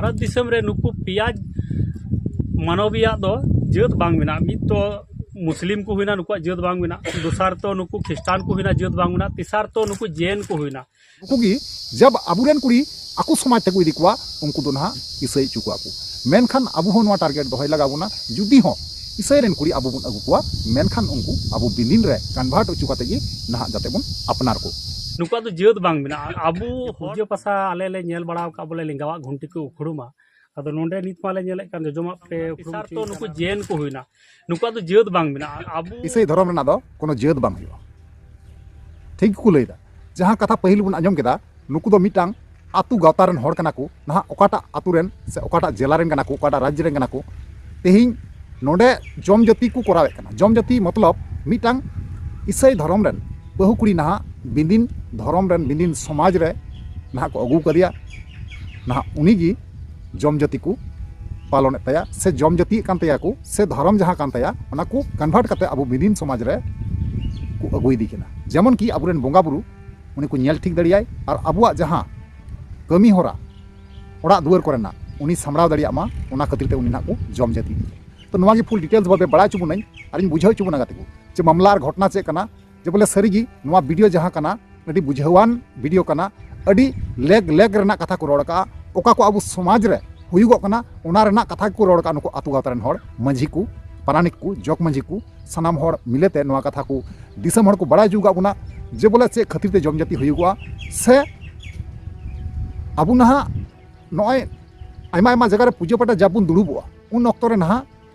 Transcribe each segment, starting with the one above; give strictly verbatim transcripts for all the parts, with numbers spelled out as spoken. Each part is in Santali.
ᱵᱷᱟᱨᱚᱛ ᱫᱤᱥᱚᱢ ᱨᱮ ᱱᱩᱠᱩ ᱯᱮᱭᱟ ᱢᱟᱱᱚᱵᱤᱭᱟᱜ ᱫᱚ ᱡᱟᱹᱛ ᱵᱟᱝ ᱢᱮᱱᱟᱜᱼᱟ᱾ ᱢᱤᱫ ᱛᱚ ᱢᱩᱥᱞᱤᱢ ᱠᱚ ᱦᱩᱭᱱᱟ, ᱱᱩᱠᱩᱣᱟᱜ ᱡᱟᱹᱛ ᱵᱟᱝ ᱢᱮᱱᱟᱜᱼᱟ᱾ ᱫᱚᱥᱟᱨ ᱛᱚ ᱱᱩᱠᱩ ᱠᱷᱨᱤᱥᱴᱟᱱ ᱠᱚ ᱦᱩᱭᱱᱟ, ᱡᱟᱹᱛ ᱵᱟᱝ ᱢᱮᱱᱟᱜᱼᱟ᱾ ᱛᱮᱥᱟᱨ ᱛᱚ ᱱᱩᱠᱩ ᱡᱮᱱ ᱠᱚ ᱦᱩᱭᱱᱟ᱾ ᱩᱱᱠᱩ ᱜᱮ ᱡᱟᱵ ᱟᱵᱚᱨᱮᱱ ᱠᱩᱲᱤ ᱟᱠᱚ ᱥᱚᱢᱟᱡᱽ ᱛᱮᱠᱚ ᱤᱫᱤ ᱠᱚᱣᱟ, ᱩᱱᱠᱩ ᱫᱚ ᱱᱟᱦᱟᱜ ᱤᱥᱟᱹᱭ ᱦᱚᱪᱚ ᱠᱚᱣᱟ ᱠᱚ᱾ ᱢᱮᱱᱠᱷᱟᱱ ᱟᱵᱚ ᱦᱚᱸ ᱱᱚᱣᱟ ᱴᱟᱨᱜᱮᱴ ᱫᱚᱦᱚᱭ ᱞᱟᱜᱟᱣ ᱵᱚᱱᱟ, ᱡᱩᱫᱤ ᱦᱚᱸ ᱤᱥᱟᱹᱭ ᱨᱮᱱ ᱠᱩᱲᱤ ᱟᱵᱚ ᱵᱚᱱ ᱟᱹᱜᱩ ᱠᱚᱣᱟ, ᱢᱮᱱᱠᱷᱟᱱ ᱩᱱᱠᱩ ᱟᱵᱚ ᱵᱤᱞᱤᱱ ᱨᱮ ᱠᱚᱱᱵᱷᱟᱨᱴ ᱦᱚᱪᱚ ᱠᱟᱛᱮ ᱜᱮ ᱱᱟᱦᱟᱜ ᱡᱟᱛᱮ ᱵᱚᱱ ᱟᱯᱱᱟᱨ ᱠᱚ᱾ ᱱᱩᱠᱩᱣᱟᱜ ᱫᱚ ᱡᱟᱹᱛ ᱵᱟᱝ ᱢᱮᱱᱟᱜᱼᱟ᱾ ᱟᱵᱚ ᱯᱩᱡᱟᱹ ᱯᱟᱥᱟ ᱟᱞᱮ ᱞᱮ ᱧᱮᱞ ᱵᱟᱲᱟ ᱟᱠᱟᱫ ᱵᱚᱞᱮ ᱞᱮᱸᱜᱟᱣᱟᱜ ᱜᱷᱩᱱᱴᱤ ᱠᱚ ᱩᱠᱷᱲᱩᱢᱟ᱾ ᱟᱫᱚ ᱱᱚᱰᱮ ᱱᱤᱛ ᱢᱟᱞᱮ ᱧᱮᱞᱮᱫ ᱠᱟᱱ ᱡᱚᱡᱚᱢᱟᱜ ᱯᱮ ᱩᱠᱷᱲᱩᱢ ᱛᱮᱥᱟᱨ ᱛᱚ ᱦᱚᱪᱚᱭᱮᱫ ᱱᱩᱠᱩ ᱠᱟᱱᱟ᱾ ᱡᱮᱱ ᱠᱚ ᱦᱩᱭᱱᱟ, ᱱᱩᱠᱩᱣᱟᱜ ᱫᱚ ᱡᱟᱹᱛ ᱵᱟᱝ ᱢᱮᱱᱟᱜᱼᱟ᱾ ᱟᱵᱚ ᱤᱥᱟᱹᱭ ᱫᱷᱚᱨᱚᱢ ᱨᱮᱱᱟᱜ ᱫᱚ ᱠᱳᱱᱳ ᱡᱟᱹᱛ ᱵᱟᱝ ᱦᱩᱭᱩᱜᱼᱟ᱾ ᱴᱷᱤᱠ ᱜᱮᱠᱚ ᱞᱟᱹᱭᱫᱟ᱾ ᱡᱟᱦᱟᱸ ᱠᱟᱛᱷᱟ ᱯᱟᱹᱦᱤᱞ ᱵᱚᱱ ᱟᱸᱡᱚᱢ ᱠᱮᱫᱟ, ᱱᱩᱠᱩ ᱫᱚ ᱢᱤᱫᱴᱟᱝ ᱟᱹᱛᱩ ᱜᱟᱶᱛᱟ ᱨᱮᱱ ᱦᱚᱲ ᱠᱟᱱᱟ ᱠᱚ, ᱱᱟᱦᱟᱜ ᱚᱠᱟᱴᱟᱜ ᱟᱹᱛᱩ ᱨᱮᱱ ᱥᱮ ᱚᱠᱟᱴᱟᱜ ᱡᱮᱞᱟ ᱨᱮᱱ ᱠᱟᱱᱟ ᱠᱚ, ᱚᱠᱟᱴᱟᱜ ᱨᱟᱡᱽ ᱨᱮᱱ ᱠᱟᱱᱟ ᱠᱚ, ᱛᱮᱦᱮᱧ ᱱᱚᱰᱮ ᱡᱚᱢ ᱡᱟᱹᱛᱤ ᱠᱚ ᱠᱚᱨᱟᱣᱮᱫ ᱠᱟᱱᱟ᱾ ᱡᱚᱢ ᱡᱟᱹᱛᱤ ᱢᱚᱛᱞᱚᱵ ᱢᱤᱫᱴᱟᱝ ᱤᱥᱟᱹᱭ ᱫᱷᱚᱨᱚᱢ ᱨᱮᱱ ᱵᱟᱹᱦᱩ ᱠᱩᱲᱤ ᱱᱟᱦᱟᱜ ᱵᱤᱸᱫᱤᱱ ᱫᱷᱚᱨᱚᱢ ᱨᱮᱱ ᱵᱤᱸᱫᱤᱱ ᱥᱚᱢᱟᱡᱽ ᱨᱮ ᱱᱟᱦᱟᱜ ᱠᱚ ᱟᱹᱜᱩ ᱠᱟᱫᱮᱭᱟ᱾ ᱱᱟᱦᱟᱜ ᱩᱱᱤ ᱜᱮ ᱡᱚᱢ ᱡᱟᱹᱛᱤ ᱠᱚ ᱯᱟᱞᱚᱱᱮᱫ ᱛᱟᱭᱟ ᱥᱮ ᱡᱚᱢ ᱡᱟᱹᱛᱤᱭᱮᱫ ᱠᱟᱱ ᱛᱟᱭᱟ ᱠᱚ ᱥᱮ ᱫᱷᱚᱨᱚᱢ ᱡᱟᱦᱟᱸ ᱠᱟᱱ ᱛᱟᱭᱟ, ᱚᱱᱟ ᱠᱚ ᱠᱚᱱᱵᱷᱟᱨᱴ ᱠᱟᱛᱮ ᱟᱵᱚ ᱵᱤᱸᱫᱤᱱ ᱥᱚᱢᱟᱡᱽ ᱨᱮ ᱠᱚ ᱟᱹᱜᱩᱭᱮᱫᱮ ᱠᱟᱱᱟ᱾ ᱡᱮᱢᱚᱱ ᱠᱤ ᱟᱵᱚᱨᱮᱱ ᱵᱚᱸᱜᱟ ᱵᱩᱨᱩ ᱩᱱᱤ ᱠᱚ ᱧᱮᱞ ᱴᱷᱤᱠ ᱫᱟᱲᱮᱭᱟᱭ ᱟᱨ ᱟᱵᱚᱣᱟᱜ ᱡᱟᱦᱟᱸ ᱠᱟᱹᱢᱤ ᱦᱚᱨᱟ ᱚᱲᱟᱜ ᱫᱩᱣᱟᱹᱨ ᱠᱚᱨᱮᱱᱟᱜ ᱩᱱᱤ ᱥᱟᱢᱵᱲᱟᱣ ᱫᱟᱲᱮᱭᱟᱜ ᱢᱟ, ᱚᱱᱟ ᱠᱷᱟᱹᱛᱤᱨ ᱛᱮ ᱩᱱᱤ ᱱᱟᱦᱟᱜ ᱠᱚ ᱡᱚᱢ ᱡᱟᱹᱛᱤ ᱤᱫᱤᱭᱟ᱾ ᱛᱚ ᱱᱚᱣᱟ ᱜᱮ ᱯᱷᱩᱞ ᱰᱤᱴᱮᱞᱥ ᱵᱷᱟᱵᱮ ᱵᱟᱲᱟᱭ ᱦᱚᱪᱚ ᱵᱚᱱᱟᱹᱧ ᱟᱨᱤᱧ ᱵᱩᱡᱷᱟᱹᱣ ᱦᱚᱪᱚ ᱵᱚᱱᱟ ᱜᱟᱛᱮ ᱠᱚ, ᱡᱮ ᱢᱟᱢᱞᱟ ᱟᱨ ᱜᱷᱚᱴᱱᱟ ᱪᱮᱫ ᱠᱟᱱᱟ, ᱡᱮ ᱵᱚᱞᱮ ᱥᱟᱹᱨᱤ ᱜᱮ ᱱᱚᱣᱟ ᱵᱷᱤᱰᱤᱭᱳ ᱡᱟᱦᱟᱸ ᱠᱟᱱᱟ, ᱟᱹᱰᱤ ᱵᱩᱡᱷᱟᱹᱣᱟᱱ ᱵᱷᱤᱰᱤᱭᱳ ᱠᱟᱱᱟ, ᱟᱹᱰᱤ ᱞᱮᱜᱽ ᱞᱮᱜᱽ ᱨᱮᱱᱟᱜ ᱠᱟᱛᱷᱟ ᱠᱚ ᱨᱚᱲ ᱠᱟᱜᱼᱟ, ᱚᱠᱟ ᱠᱚ ᱟᱵᱚ ᱥᱚᱢᱟᱡᱽ ᱨᱮ ᱦᱩᱭᱩᱜᱚᱜ ᱠᱟᱱᱟ, ᱚᱱᱟ ᱨᱮᱱᱟᱜ ᱠᱟᱛᱷᱟ ᱜᱮᱠᱚ ᱨᱚᱲ ᱠᱟᱜᱼᱟ ᱱᱩᱠᱩ ᱟᱹᱛᱩ ᱜᱟᱶᱛᱟ ᱨᱮᱱ ᱦᱚᱲ, ᱢᱟᱹᱡᱷᱤ ᱠᱚ, ᱯᱟᱨᱟᱱᱤᱠ ᱠᱚ, ᱡᱚᱜᱽ ᱢᱟᱹᱡᱷᱤ ᱠᱚ, ᱥᱟᱱᱟᱢ ᱦᱚᱲ ᱢᱤᱞᱮ ᱛᱮ ᱱᱚᱣᱟ ᱠᱟᱛᱷᱟ ᱠᱚ ᱫᱤᱥᱚᱢ ᱦᱚᱲ ᱠᱚ ᱵᱟᱲᱟᱭ ᱦᱚᱪᱚ ᱟᱠᱟᱫ ᱵᱚᱱᱟ ᱡᱮ ᱵᱚᱞᱮ ᱪᱮᱫ ᱠᱷᱟᱹᱛᱤᱨ ᱛᱮ ᱡᱚᱢ ᱡᱟᱹᱛᱤ ᱦᱩᱭᱩᱜᱚᱜᱼᱟ᱾ ᱥᱮ ᱟᱵᱚ ᱱᱟᱦᱟᱜ ᱱᱚᱜᱼᱚᱭ ᱟᱭᱢᱟ ᱟᱭᱢᱟ ᱡᱟᱭᱜᱟ ᱨᱮ ᱯᱩᱡᱟᱹ ᱯᱟᱴᱟ ᱡᱟᱵ ᱵᱚᱱ ᱫᱩᱲᱩᱵᱚᱜᱼᱟ, ᱩᱱ ᱚᱠᱛᱚ ᱨᱮ ᱱᱟᱦᱟᱜ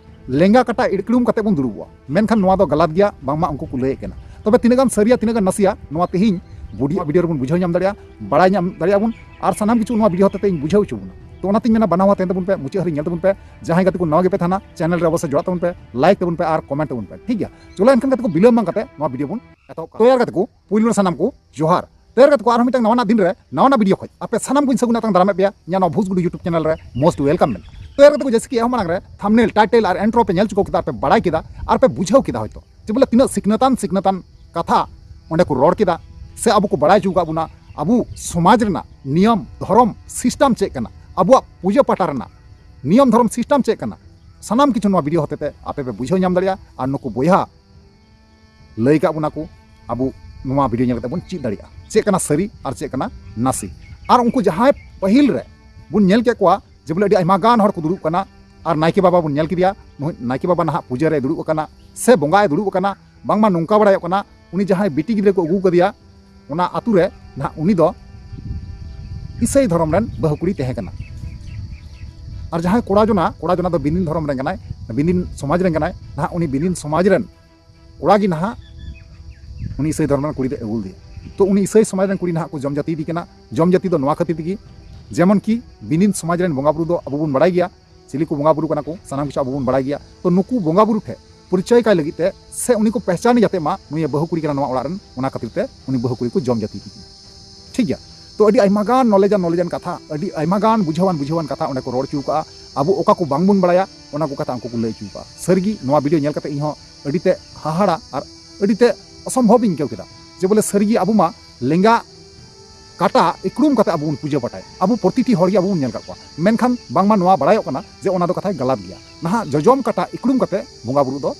ᱞᱮᱸᱜᱟ ᱠᱟᱴᱟ ᱤᱲᱠᱲᱩᱢ ᱠᱟᱛᱮ ᱵᱚᱱ ᱫᱩᱲᱩᱵᱚᱜᱼᱟ᱾ ᱢᱮᱱᱠᱷᱟᱱ ᱱᱚᱣᱟ ᱫᱚ ᱜᱟᱞᱟᱛ ᱜᱮᱭᱟ, ᱵᱟᱝᱢᱟ ᱩᱱᱠᱩ ᱠᱚ ᱞᱟᱹᱭᱮᱫ ᱠᱟᱱᱟ᱾ ᱛᱚᱵᱮ ᱛᱤᱱᱟᱹᱜ ᱜᱟᱱ ᱥᱟᱹᱨᱤᱭᱟ, ᱛᱤᱱᱟᱹᱜ ᱜᱟᱱ ᱱᱟᱥᱮᱭᱟ, ᱱᱚᱣᱟ ᱛᱮᱦᱮᱧ ᱵᱩᱰᱤ ᱵᱷᱤᱰᱤᱭᱳ ᱨᱮᱵᱚᱱ ᱵᱩᱡᱷᱟᱹᱣ ᱧᱟᱢ ᱫᱟᱲᱮᱭᱟᱜᱼᱟ, ᱵᱟᱲᱟᱭ ᱧᱟᱢ ᱫᱟᱲᱮᱭᱟᱜᱼᱟ ᱵᱚᱱ, ᱟᱨ ᱥᱟᱱᱟᱢ ᱠᱤᱪᱷᱩ ᱱᱚᱣᱟ ᱵᱷᱤᱰᱤᱭᱳ ᱦᱚᱛᱮᱛᱮ ᱤᱧ ᱵᱩᱡᱷᱟᱹᱣ ᱦᱚᱪᱚ ᱵᱚᱱᱟ᱾ ᱛᱚ ᱚᱱᱟᱛᱤᱧ ᱢᱮᱱᱟ, ᱵᱟᱱᱟᱣᱟ ᱛᱟᱦᱮᱱ ᱛᱟᱵᱚᱱ ᱯᱮ, ᱢᱩᱪᱟᱹᱫ ᱦᱟᱹᱨᱤᱡ ᱧᱮᱞ ᱛᱟᱵᱚᱱ ᱯᱮ᱾ ᱡᱟᱦᱟᱸᱭ ᱜᱟᱛᱮ ᱠᱚ ᱱᱟᱣᱟ ᱜᱮᱯᱮ ᱛᱟᱦᱮᱱᱟ, ᱪᱮᱱᱮᱞ ᱨᱮ ᱚᱵᱚᱥᱥᱳᱭ ᱡᱚᱲᱟᱜ ᱛᱟᱵᱚᱱ ᱯᱮ, ᱞᱟᱭᱤᱠ ᱛᱟᱵᱚᱱ ᱯᱮ ᱟᱨ ᱠᱚᱢᱮᱱᱴ ᱛᱟᱵᱚᱱ ᱯᱮ, ᱴᱷᱤᱠ ᱜᱮᱭᱟ? ᱪᱚᱞᱚ ᱮᱱᱠᱷᱟᱱ ᱜᱟᱛᱮ ᱠᱚ, ᱵᱤᱞᱚᱢ ᱵᱟᱝ ᱠᱟᱛᱮ ᱱᱚᱣᱟ ᱵᱷᱤᱰᱤᱭᱳ ᱵᱚᱱ ᱮᱛᱚᱦᱚᱵ ᱠᱟᱜᱼᱟ᱾ ᱛᱚ ᱭᱟᱨ ᱜᱟᱛᱮ ᱠᱚ, ᱯᱩᱭᱞᱩ ᱨᱮ ᱥᱟᱱᱟᱢ ᱠᱚ ᱡᱚᱦᱟᱨ᱾ ᱛᱚ ᱭᱟᱨ ᱜᱟᱛᱮ ᱠᱚ, ᱟᱨᱦᱚᱸ ᱢᱤᱫᱴᱟᱝ ᱱᱟᱣᱟᱱᱟᱜ ᱫᱤᱱ ᱨᱮ ᱱᱟᱣᱟᱱᱟᱜ ᱵᱷᱤᱰᱤᱭᱳ ᱠᱷᱚᱡ ᱟᱯᱮ ᱥᱟᱱᱟᱢ ᱠᱚᱧ ᱥᱟᱹᱜᱩᱱ ᱟᱛᱟᱝ ᱫᱟᱨᱟᱢᱮᱫ ᱯᱮᱭᱟ ᱤᱧᱟᱹᱜ ᱱᱚᱣᱟ ᱵᱷᱩᱥ ᱜᱩᱰᱩ YouTube ᱪᱮᱱᱮᱞ ᱨᱮ most welcome ᱢᱮᱱᱟᱜᱼᱟ᱾ ᱛᱚ ᱭᱟᱨ ᱜᱟᱛᱮ ᱠᱚ, ᱡᱮᱭᱥᱮ ᱠᱤ ᱮᱦᱚᱵ ᱢᱟᱲᱟᱝ ᱨᱮ ᱛᱷᱟᱢᱵᱱᱮᱞ, ᱴᱟᱭᱴᱮᱞ ᱟᱨ ᱤᱱᱴᱨᱳ ᱯᱮ ᱧᱮᱞ ᱪᱩᱠᱟᱹᱣ ᱠᱮᱫᱟ, ᱟᱨ ᱯᱮ ᱵᱟᱲᱟᱭ ᱠᱮᱫᱟ, ᱟᱨ ᱯᱮ ᱵᱩᱡᱷᱟᱹᱣ ᱠᱮᱫᱟ ᱦᱚᱭᱛᱳ ᱡᱮ ᱵᱚᱞᱮ ᱛᱤᱱᱟᱹᱜ ᱥᱤᱠᱷᱱᱟᱹᱛᱟᱱ ᱥᱤᱠᱷᱱᱟᱹᱛᱟᱱ ᱠᱟᱛᱷᱟ ᱚᱸᱰᱮ ᱠᱚ ᱨᱚᱲ ᱠᱮᱫᱟ, ᱥᱮ ᱟᱵᱚ ᱠᱚ ᱵᱟᱲᱟᱭ ᱦᱚᱪᱚ ᱟᱠᱟᱫ ᱵᱚᱱᱟ ᱟᱵᱚ ᱥᱚᱢᱟᱡᱽ ᱨᱮᱱᱟᱜ ᱱᱤᱭᱚᱢ ᱫᱷᱚᱨᱚᱢ ᱥᱤᱥᱴᱮᱢ ᱪᱮᱫ ᱠᱟᱱᱟ, ᱟᱵᱚᱣᱟᱜ ᱯᱩᱡᱟᱹ ᱯᱟᱴᱟ ᱨᱮᱱᱟᱜ ᱱᱤᱭᱚᱢ ᱫᱷᱚᱨᱚᱢ system ᱪᱮᱫ ᱠᱟᱱᱟ, ᱥᱟᱱᱟᱢ ᱠᱤᱪᱷᱩ ᱱᱚᱣᱟ video ᱦᱚᱛᱮᱛᱮ ᱟᱯᱮ ᱯᱮ ᱵᱩᱡᱷᱟᱹᱣ ᱧᱟᱢ ᱫᱟᱲᱮᱭᱟᱜᱼᱟ᱾ ᱟᱨ ᱱᱩᱠᱩ ᱵᱚᱭᱦᱟ ᱞᱟᱹᱭ ᱠᱟᱜ ᱵᱚᱱᱟ ᱠᱚ, ᱟᱵᱚ ᱱᱚᱣᱟ video ᱧᱮᱞ ᱠᱟᱛᱮ ᱵᱚᱱ ᱪᱮᱫ ᱫᱟᱲᱮᱭᱟᱜᱼᱟ ᱪᱮᱫ ᱠᱟᱱᱟ ᱥᱟᱹᱨᱤ ᱟᱨ ᱪᱮᱫ ᱠᱟᱱᱟ ᱱᱟᱥᱮ᱾ ᱟᱨ ᱩᱱᱠᱩ ᱡᱟᱦᱟᱸᱭ ᱯᱟᱹᱦᱤᱞ ᱨᱮ ᱵᱚᱱ ᱧᱮᱞ ᱠᱮᱫ ᱠᱚᱣᱟ ᱡᱮ ᱵᱚᱞᱮ ᱟᱹᱰᱤ ᱟᱭᱢᱟ ᱜᱟᱱ ᱦᱚᱲ ᱠᱚ ᱫᱩᱲᱩᱵ ᱠᱟᱱᱟ, ᱟᱨ ᱱᱟᱭᱠᱮ ᱵᱟᱵᱟ ᱵᱚᱱ ᱧᱮᱞ ᱠᱮᱫᱮᱭᱟ, ᱱᱩᱭ ᱱᱟᱭᱠᱮ ᱵᱟᱵᱟ ᱱᱟᱦᱟᱜ ᱯᱩᱡᱟᱹ ᱨᱮ ᱫᱩᱲᱩᱵ ᱟᱠᱟᱱᱟ ᱥᱮ ᱵᱚᱸᱜᱟᱭ ᱫᱩᱲᱩᱵ ᱟᱠᱟᱱᱟ, ᱵᱟᱝᱢᱟ ᱱᱚᱝᱠᱟ ᱵᱟᱲᱟᱭᱚᱜ ᱠᱟᱱᱟ ᱩᱱᱤ ᱡᱟᱦᱟᱸᱭ ᱵᱤᱴᱤ ᱜᱤᱫᱽᱨᱟᱹ ᱠᱚ ᱟᱹᱜᱩ ᱠᱟᱫᱮᱭᱟ ᱚᱱᱟ ᱟᱛᱳ ᱨᱮ, ᱱᱟᱦᱟᱜ ᱩᱱᱤ ᱫᱚ ᱤᱥᱟᱹᱭ ᱫᱷᱚᱨᱚᱢ ᱨᱮᱱ ᱵᱟᱹᱦᱩ ᱠᱩᱲᱤ ᱛᱟᱦᱮᱸ ᱠᱟᱱᱟ᱾ ᱟᱨ ᱡᱟᱦᱟᱸᱭ ᱠᱚᱲᱟ ᱡᱚᱱᱟ, ᱠᱚᱲᱟ ᱡᱚᱱᱟ ᱫᱚ ᱵᱤᱱᱤᱱ ᱫᱷᱚᱨᱚᱢ ᱨᱮᱱ ᱠᱟᱱᱟᱭ, ᱵᱤᱱᱤᱱ ᱥᱚᱢᱟᱡᱽ ᱨᱮᱱ ᱠᱟᱱᱟᱭ, ᱱᱟᱦᱟᱜ ᱩᱱᱤ ᱵᱤᱱᱤᱱ ᱥᱚᱢᱟᱡᱽ ᱨᱮᱱ ᱠᱚᱲᱟ ᱜᱮ ᱱᱟᱦᱟᱜ ᱩᱱᱤ ᱤᱥᱟᱹᱭ ᱫᱷᱚᱨᱚᱢ ᱨᱮᱱ ᱠᱩᱲᱤ ᱫᱚ ᱟᱹᱜᱩ ᱞᱮᱫᱮᱭᱟ᱾ ᱛᱚ ᱩᱱᱤ ᱤᱥᱟᱹᱭ ᱥᱚᱢᱟᱡᱽ ᱨᱮᱱ ᱠᱩᱲᱤ ᱱᱟᱦᱟᱜ ᱠᱚ ᱡᱚᱢ ᱡᱟᱹᱛᱤ ᱤᱫᱤ ᱠᱟᱱᱟ᱾ ᱡᱚᱢ ᱡᱟᱹᱛᱤ ᱫᱚ ᱱᱚᱣᱟ ᱠᱷᱟᱹᱛᱤᱨ ᱛᱮᱜᱮ, ᱡᱮᱢᱚᱱ ᱠᱤ ᱵᱤᱱᱤᱱ ᱥᱚᱢᱟᱡᱽ ᱨᱮᱱ ᱵᱚᱸᱜᱟ ᱵᱩᱨᱩ ᱫᱚ ᱟᱵᱚ ᱵᱚᱱ ᱵᱟᱲᱟᱭ ᱜᱮᱭᱟ, ᱪᱤᱞᱤ ᱠᱚ ᱵᱚᱸᱜᱟ ᱵᱩᱨᱩ ᱠᱟᱱᱟ ᱠᱚ, ᱥᱟᱱᱟᱢ ᱠᱤᱪᱷᱩ ᱟᱵᱚ ᱵᱚᱱ ᱵᱟᱲᱟᱭ ᱜᱮᱭᱟ᱾ ᱛᱚ ᱱᱩᱠᱩ ᱵᱚᱸᱜᱟ ᱵᱩᱨᱩ ᱴᱷᱮᱱ ᱯᱚᱨᱤᱪᱚᱭ ᱠᱟᱭ ᱞᱟᱹᱜᱤᱫ ᱛᱮ ᱥᱮ ᱩᱱᱤ ᱠᱚ ᱯᱮᱦᱪᱟᱱ ᱡᱟᱛᱮ ᱢᱟ ᱱᱩᱭ ᱵᱟᱹᱦᱩ ᱠᱩᱲᱤ ᱠᱟᱱᱟ ᱱᱚᱣᱟ ᱚᱲᱟᱜ ᱨᱮᱱ, ᱚᱱᱟ ᱠᱷᱟᱹᱛᱤᱨ ᱛᱮ ᱩᱱᱤ ᱵᱟᱹᱦᱩ ᱠᱩᱲᱤ ᱠᱚ ᱡᱚᱢ ᱡᱟᱹᱛᱤ ᱤᱫᱤ ᱠᱟᱱᱟ᱾ ᱴᱷᱤᱠ ᱜᱮᱭᱟ᱾ ᱛᱚ ᱟᱹᱰᱤ ᱟᱭᱢᱟ ᱜᱟᱱ knowledge ᱟᱨ knowledge ᱟᱱ ᱠᱟᱛᱷᱟ, ᱟᱹᱰᱤ ᱟᱭᱢᱟ ᱜᱟᱱ ᱵᱩᱡᱷᱟᱹᱣᱟᱱ ᱵᱩᱡᱷᱟᱹᱣᱟᱱ ᱠᱟᱛᱷᱟ ᱚᱸᱰᱮ ᱠᱚ ᱨᱚᱲ ᱦᱚᱪᱚ ᱠᱟᱜᱼᱟ᱾ ᱟᱵᱚ ᱚᱠᱟ ᱠᱚ ᱵᱟᱝ ᱵᱚᱱ ᱵᱟᱲᱟᱭᱟ ᱚᱱᱟ ᱠᱚ ᱠᱟᱛᱷᱟ ᱩᱱᱠᱩ ᱠᱚ ᱞᱟᱹᱭ ᱦᱚᱪᱚ ᱠᱟᱜᱼᱟ᱾ ᱥᱟᱹᱨᱤᱜᱮ ᱱᱚᱣᱟ video ᱧᱮᱞ ᱠᱟᱛᱮ ᱤᱧ ᱦᱚᱸ ᱟᱹᱰᱤ ᱛᱮ ᱦᱟᱦᱟᱲᱟ ᱟᱨ ᱟᱹᱰᱤ ᱛᱮ ᱚᱥᱚᱢᱵᱷᱚᱵ ᱤᱧ ᱟᱹᱭᱠᱟᱹᱣ ᱠᱮᱫᱟ ᱡᱮ ᱵᱚᱞᱮ ᱥᱟᱹᱨᱤᱜᱮ ᱟᱵᱚ ᱢᱟ ᱞᱮᱸᱜᱟ ᱠᱟᱴᱟ ᱤᱠᱲᱩᱢ ᱠᱟᱛᱮ ᱟᱵᱚ ᱵᱚᱱ ᱯᱩᱡᱟᱹ ᱯᱟᱴᱟᱭᱟ᱾ ᱟᱵᱚ ᱯᱨᱚᱛᱤᱴᱤ ᱦᱚᱲ ᱜᱮ ᱟᱵᱚ ᱵᱚᱱ ᱧᱮᱞ ᱠᱟᱜ ᱠᱚᱣᱟ, ᱢᱮᱱᱠᱷᱟᱱ ᱵᱟᱝᱢᱟ ᱱᱚᱣᱟ ᱵᱟᱲᱟᱭᱚᱜ ᱠᱟᱱᱟ ᱡᱮ ᱚᱱᱟ ᱫᱚ ᱠᱟᱛᱷᱟᱭ ᱜᱟᱞᱟᱛ ᱜᱮᱭᱟ᱾ ᱱᱟᱦᱟᱜ ᱡᱚᱡᱚᱢ ᱠᱟᱴᱟ ᱤᱠᱲᱩᱢ ᱠᱟᱛᱮ ᱵᱚᱸᱜᱟ ᱵᱩᱨᱩ ᱫᱚ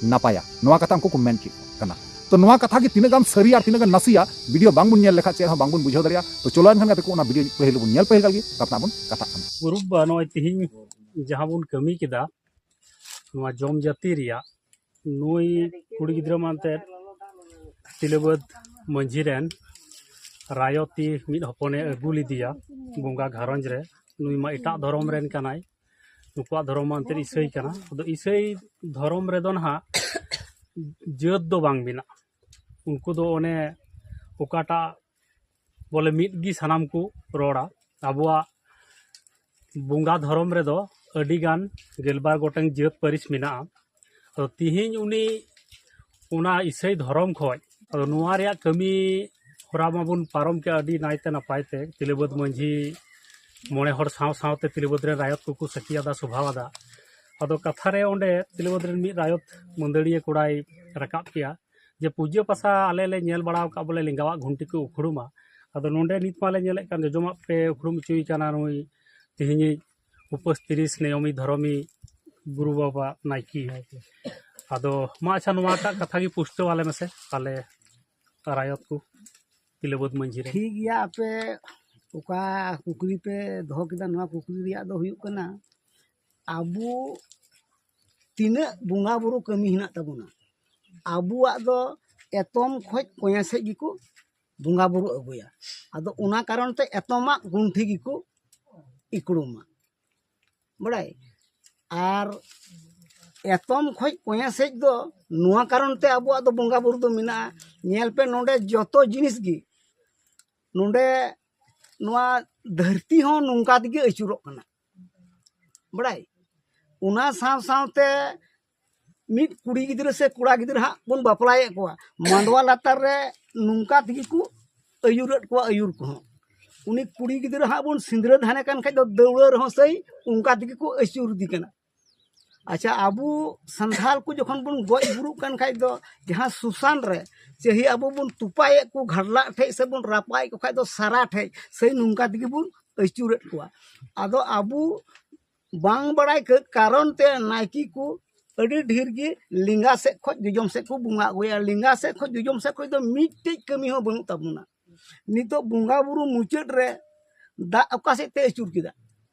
ᱱᱟᱯᱟᱭᱟ, ᱱᱚᱣᱟ ᱠᱟᱛᱷᱟ ᱩᱱᱠᱩ ᱠᱚ ᱢᱮᱱ ᱠᱮᱫ ᱠᱟᱱᱟ᱾ ᱛᱚ ᱱᱚᱣᱟ ᱠᱟᱛᱷᱟ ᱜᱮ ᱛᱤᱱᱟᱹᱜ ᱜᱟᱱ ᱥᱟᱹᱨᱤ ᱟᱨ ᱛᱤᱱᱟᱹᱜ ᱜᱟᱱ ᱱᱟᱥᱮᱭᱟ video ᱵᱟᱝ ᱵᱚᱱ ᱧᱮᱞ ᱞᱮᱠᱷᱟᱱ ᱪᱮᱫ ᱦᱚᱸ ᱵᱟᱝ ᱵᱚᱱ ᱵᱩᱡᱷᱟᱹᱣ ᱫᱟᱲᱮᱭᱟᱜᱼᱟ᱾ ᱛᱚ ᱪᱚᱞᱚ ᱮᱱᱠᱷᱟᱱ ᱜᱟᱛᱮ ᱠᱚ ᱚᱱᱟ video ᱯᱟᱹᱦᱤᱞ ᱵᱚᱱ ᱧᱮᱞ ᱯᱟᱹᱦᱤᱞ ᱠᱟᱜ ᱜᱮ, ᱛᱟᱨᱯᱚᱨ ᱵᱚᱱ ᱠᱟᱛᱷᱟᱜ ᱠᱟᱱᱟ᱾ ᱜᱩᱨᱩ ᱵᱟᱵᱟ, ᱱᱚᱜᱼᱚᱭ ᱛᱤᱦᱤᱧ ᱡᱟᱦᱟᱸ ᱵᱚᱱ ᱠᱟᱹᱢᱤ ᱠᱮᱫᱟ ᱱᱚᱣᱟ ᱡᱚᱢ ᱡᱟᱹᱛᱤ ᱨᱮᱭᱟᱜ, ᱱᱩᱭ ᱠᱩᱲᱤ ᱜᱤᱫᱽᱨᱟᱹ ᱢᱟ ᱮᱱᱛᱮᱫ ᱛᱤᱞᱟᱹᱵᱟᱹᱫᱽ ᱢᱟᱹᱡᱷᱤ ᱨᱮᱱ ᱨᱟᱭᱚᱛᱤ ᱢᱤᱫ ᱦᱚᱯᱚᱱᱮ ᱟᱹᱜᱩ ᱞᱮᱫᱮᱭᱟ ᱵᱚᱸᱜᱟ ᱜᱷᱟᱨᱚᱸᱡᱽ ᱨᱮ᱾ ᱱᱩᱭ ᱢᱟ ᱮᱴᱟᱜ ᱫᱷᱚᱨᱚᱢ ᱨᱮᱱ ᱠᱟᱱᱟᱭ, ᱱᱩᱠᱩᱣᱟᱜ ᱫᱷᱚᱨᱚᱢ ᱢᱟ ᱮᱱᱛᱮᱫ ᱤᱥᱟᱹᱭ ᱠᱟᱱᱟ᱾ ᱟᱫᱚ ᱤᱥᱟᱹᱭ ᱫᱷᱚᱨᱚᱢ ᱨᱮᱫᱚ ᱱᱟᱦᱟᱜ ᱡᱟᱹᱛ ᱫᱚ ᱵᱟᱝ ᱢᱮᱱᱟᱜᱼᱟ᱾ ᱩᱱᱠᱩ ᱫᱚ ᱚᱱᱮ ᱚᱠᱟᱴᱟᱜ ᱵᱚᱞᱮ ᱢᱤᱫ ᱜᱮ ᱥᱟᱱᱟᱢ ᱠᱚ ᱨᱚᱲᱟ᱾ ᱟᱵᱚᱣᱟᱜ ᱵᱚᱸᱜᱟ ᱫᱷᱚᱨᱚᱢ ᱨᱮᱫᱚ ᱟᱹᱰᱤ ᱜᱟᱱ ᱜᱮᱞᱵᱟᱨ ᱜᱚᱴᱟᱝ ᱡᱟᱹᱛ ᱯᱟᱹᱨᱤᱥ ᱢᱮᱱᱟᱜᱼᱟ᱾ ᱟᱫᱚ ᱛᱤᱦᱤᱧ ᱩᱱᱤ ᱚᱱᱟ ᱤᱥᱟᱹᱭ ᱫᱷᱚᱨᱚᱢ ᱠᱷᱚᱡ, ᱟᱫᱚ ᱱᱚᱣᱟ ᱨᱮᱭᱟᱜ ᱠᱟᱹᱢᱤ ᱦᱚᱨᱟ ᱢᱟᱵᱚᱱ ᱯᱟᱨᱚᱢ ᱠᱮᱫ ᱟᱹᱰᱤ ᱱᱟᱭᱛᱮ ᱱᱟᱯᱟᱭ ᱛᱮ, ᱛᱤᱞᱟᱹᱵᱟᱹᱫᱽ ᱢᱟᱹᱡᱷᱤ ᱢᱚᱬᱮ ᱦᱚᱲ ᱥᱟᱶ ᱥᱟᱶᱛᱮ ᱛᱤᱞᱟᱹᱵᱟᱹᱫᱽ ᱨᱮᱱ ᱨᱟᱭᱚᱛ ᱠᱚᱠᱚ ᱥᱟᱹᱠᱷᱤ ᱟᱫᱟ, ᱥᱚᱵᱷᱟ ᱟᱫᱟ᱾ ᱟᱫᱚ ᱠᱟᱛᱷᱟ ᱨᱮ ᱚᱸᱰᱮ ᱛᱤᱞᱟᱹᱵᱟᱹᱫᱽ ᱨᱮᱱ ᱢᱤᱫ ᱨᱟᱭᱚᱛ ᱢᱟᱹᱫᱟᱹᱲᱤᱭᱟᱹ ᱠᱚᱲᱟᱭ ᱨᱟᱠᱟᱵ ᱠᱮᱜᱼᱟ ᱡᱮ ᱯᱩᱡᱟᱹ ᱯᱟᱥᱟ ᱟᱞᱮ ᱞᱮ ᱧᱮᱞ ᱵᱟᱲᱟ ᱟᱠᱟᱫ ᱵᱚᱞᱮ ᱞᱮᱸᱜᱟᱣᱟᱜ ᱜᱷᱩᱱᱴᱤ ᱠᱚ ᱩᱠᱷᱲᱩᱢᱟ᱾ ᱟᱫᱚ ᱱᱚᱸᱰᱮ ᱱᱤᱛ ᱢᱟᱞᱮ ᱧᱮᱞᱮᱫ ᱠᱟᱱ ᱡᱚᱡᱚᱢᱟᱜ ᱯᱮ ᱩᱠᱷᱲᱩᱢ ᱦᱚᱪᱚᱭᱮ ᱠᱟᱱᱟ ᱱᱩᱭ ᱛᱮᱦᱮᱧᱤᱡ ᱩᱯᱟᱹᱥ ᱛᱤᱨᱤᱥ ᱱᱤᱭᱚᱢᱤ ᱫᱷᱚᱨᱚᱢᱤ ᱜᱩᱨᱩ ᱵᱟᱵᱟ ᱱᱟᱭᱠᱮ᱾ ᱟᱫᱚ ᱢᱟ ᱟᱪᱪᱷᱟ, ᱱᱚᱣᱟᱴᱟᱜ ᱠᱟᱛᱷᱟ ᱜᱮ ᱯᱩᱥᱴᱟᱹᱣ ᱟᱞᱮ ᱢᱮᱥᱮ, ᱟᱞᱮ ᱨᱟᱭᱚᱛ ᱠᱚ ᱛᱤᱞᱟᱹᱵᱟᱹᱫᱽ ᱢᱟᱹᱡᱷᱤ ᱨᱮ᱾ ᱴᱷᱤᱠ ᱜᱮᱭᱟ, ᱟᱯᱮ ᱚᱠᱟ ᱠᱩᱠᱞᱤ ᱯᱮ ᱫᱚᱦᱚ ᱠᱮᱫᱟ, ᱱᱚᱣᱟ ᱠᱩᱠᱞᱤ ᱨᱮᱭᱟᱜ ᱫᱚ ᱦᱩᱭᱩᱜ ᱠᱟᱱᱟ, ᱟᱵᱚ ᱛᱤᱱᱟᱹᱜ ᱵᱚᱸᱜᱟ ᱵᱩᱨᱩ ᱠᱟᱹᱢᱤ ᱦᱮᱱᱟᱜ ᱛᱟᱵᱚᱱᱟ, ᱟᱵᱚᱣᱟᱜ ᱫᱚ ᱮᱛᱚᱢ ᱠᱷᱚᱡ ᱠᱚᱧᱮ ᱥᱮᱫ ᱜᱮᱠᱚ ᱵᱚᱸᱜᱟ ᱵᱩᱨᱩ ᱟᱹᱜᱩᱭᱟ᱾ ᱟᱫᱚ ᱚᱱᱟ ᱠᱟᱨᱚᱱ ᱛᱮ ᱮᱛᱚᱢᱟᱜ ᱜᱩᱱᱴᱷᱤ ᱜᱮᱠᱚ ᱤᱠᱲᱩᱢᱟ, ᱵᱟᱲᱟᱭ᱾ ᱟᱨ ᱮᱛᱚᱢ ᱠᱷᱚᱡ ᱠᱚᱧᱮ ᱥᱮᱫ ᱫᱚ ᱱᱚᱣᱟ ᱠᱟᱨᱚᱱ ᱛᱮ ᱟᱵᱚᱣᱟᱜ ᱫᱚ ᱵᱚᱸᱜᱟ ᱵᱩᱨᱩ ᱫᱚ ᱢᱮᱱᱟᱜᱼᱟ᱾ ᱧᱮᱞ ᱯᱮ, ᱱᱚᱰᱮ ᱡᱚᱛᱚ ᱡᱤᱱᱤᱥ ᱜᱮ, ᱱᱚᱰᱮ ᱱᱚᱣᱟ ᱫᱷᱟᱹᱨᱛᱤ ᱦᱚᱸ ᱱᱚᱝᱠᱟ ᱛᱮᱜᱮ ᱟᱹᱪᱩᱨᱚᱜ ᱠᱟᱱᱟ, ᱵᱟᱲᱟᱭ᱾ ᱚᱱᱟ ᱥᱟᱶ ᱥᱟᱶᱛᱮ ᱢᱤᱫ ᱠᱩᱲᱤ ᱜᱤᱫᱽᱨᱟᱹ ᱥᱮ ᱠᱚᱲᱟ ᱜᱤᱫᱽᱨᱟᱹ ᱦᱟᱸᱜ ᱵᱚᱱ ᱵᱟᱯᱞᱟᱭᱮᱫ ᱠᱚᱣᱟ, ᱢᱟᱰᱣᱟ ᱞᱟᱛᱟᱨ ᱨᱮ ᱱᱚᱝᱠᱟ ᱛᱮᱜᱮ ᱠᱚ ᱟᱹᱭᱩᱨᱮᱫ ᱠᱚᱣᱟ, ᱟᱹᱭᱩᱨ ᱠᱚᱦᱚᱸ᱾ ᱩᱱᱤ ᱠᱩᱲᱤ ᱜᱤᱫᱽᱨᱟᱹ ᱦᱟᱸᱜ ᱵᱚᱱ ᱥᱤᱸᱫᱽᱨᱟᱹ ᱫᱷᱟᱱᱮ ᱠᱟᱱ ᱠᱷᱟᱡ ᱫᱚ ᱫᱟᱹᱣᱲᱟᱹ ᱨᱮᱦᱚᱸ ᱥᱮᱭ ᱚᱱᱠᱟ ᱛᱮᱜᱮ ᱠᱚ ᱟᱹᱪᱩᱨ ᱤᱫᱤ ᱠᱟᱱᱟ᱾ ᱟᱪᱪᱷᱟ, ᱟᱵᱚ ᱥᱟᱱᱛᱷᱟᱞ ᱠᱚ ᱡᱚᱠᱷᱚᱱ ᱵᱚᱱ ᱜᱚᱡ ᱜᱩᱨᱩᱜ ᱠᱟᱱ ᱠᱷᱟᱡ ᱫᱚ ᱡᱟᱦᱟᱸ ᱥᱩᱥᱟᱱ ᱨᱮ ᱪᱟᱹᱦᱤ ᱟᱵᱚ ᱵᱚᱱ ᱛᱚᱯᱟᱭᱮᱫ ᱠᱚ ᱜᱷᱟᱰᱞᱟᱜ ᱴᱷᱮᱡ ᱥᱮ ᱵᱚᱱ ᱨᱟᱯᱟᱜᱮᱫ ᱠᱚ ᱠᱷᱟᱡ ᱫᱚ ᱥᱟᱨᱟ ᱴᱷᱮᱡ ᱥᱮᱭ ᱱᱚᱝᱠᱟ ᱛᱮᱜᱮ ᱵᱚᱱ ᱟᱹᱪᱩᱨᱮᱫ ᱠᱚᱣᱟ᱾ ᱟᱫᱚ ᱟᱵᱚ ᱵᱟᱝ ᱵᱟᱲᱟᱭ ᱠᱟᱹ-, ᱠᱟᱨᱚᱱ ᱛᱮ ᱱᱟᱭᱠᱮ ᱠᱚ ᱟᱹᱰᱤ ᱰᱷᱮᱨ ᱜᱮ ᱞᱮᱸᱜᱟ ᱥᱮᱫ ᱠᱷᱚᱡ ᱡᱚᱡᱚᱢ ᱥᱮᱫ ᱠᱚ ᱵᱚᱸᱜᱟ ᱟᱹᱜᱩᱭᱟ᱾ ᱞᱮᱸᱜᱟ ᱥᱮᱫ ᱠᱷᱚᱡ ᱡᱚᱡᱚᱢ ᱥᱮᱫ ᱠᱷᱚᱡ ᱫᱚ ᱢᱤᱫᱴᱮᱡ ᱠᱟᱹᱢᱤ ᱦᱚᱸ ᱵᱟᱹᱱᱩᱜ ᱛᱟᱵᱚᱱᱟ᱾ ᱱᱤᱛᱚᱜ ᱵᱚᱸᱜᱟ ᱵᱩᱨᱩ ᱢᱩᱪᱟᱹᱫ ᱨᱮ ᱫᱟᱜ ᱚᱠᱟ ᱥᱮᱫ ᱛᱮ ᱟᱹᱪᱩᱨ ᱠᱮᱫᱟ?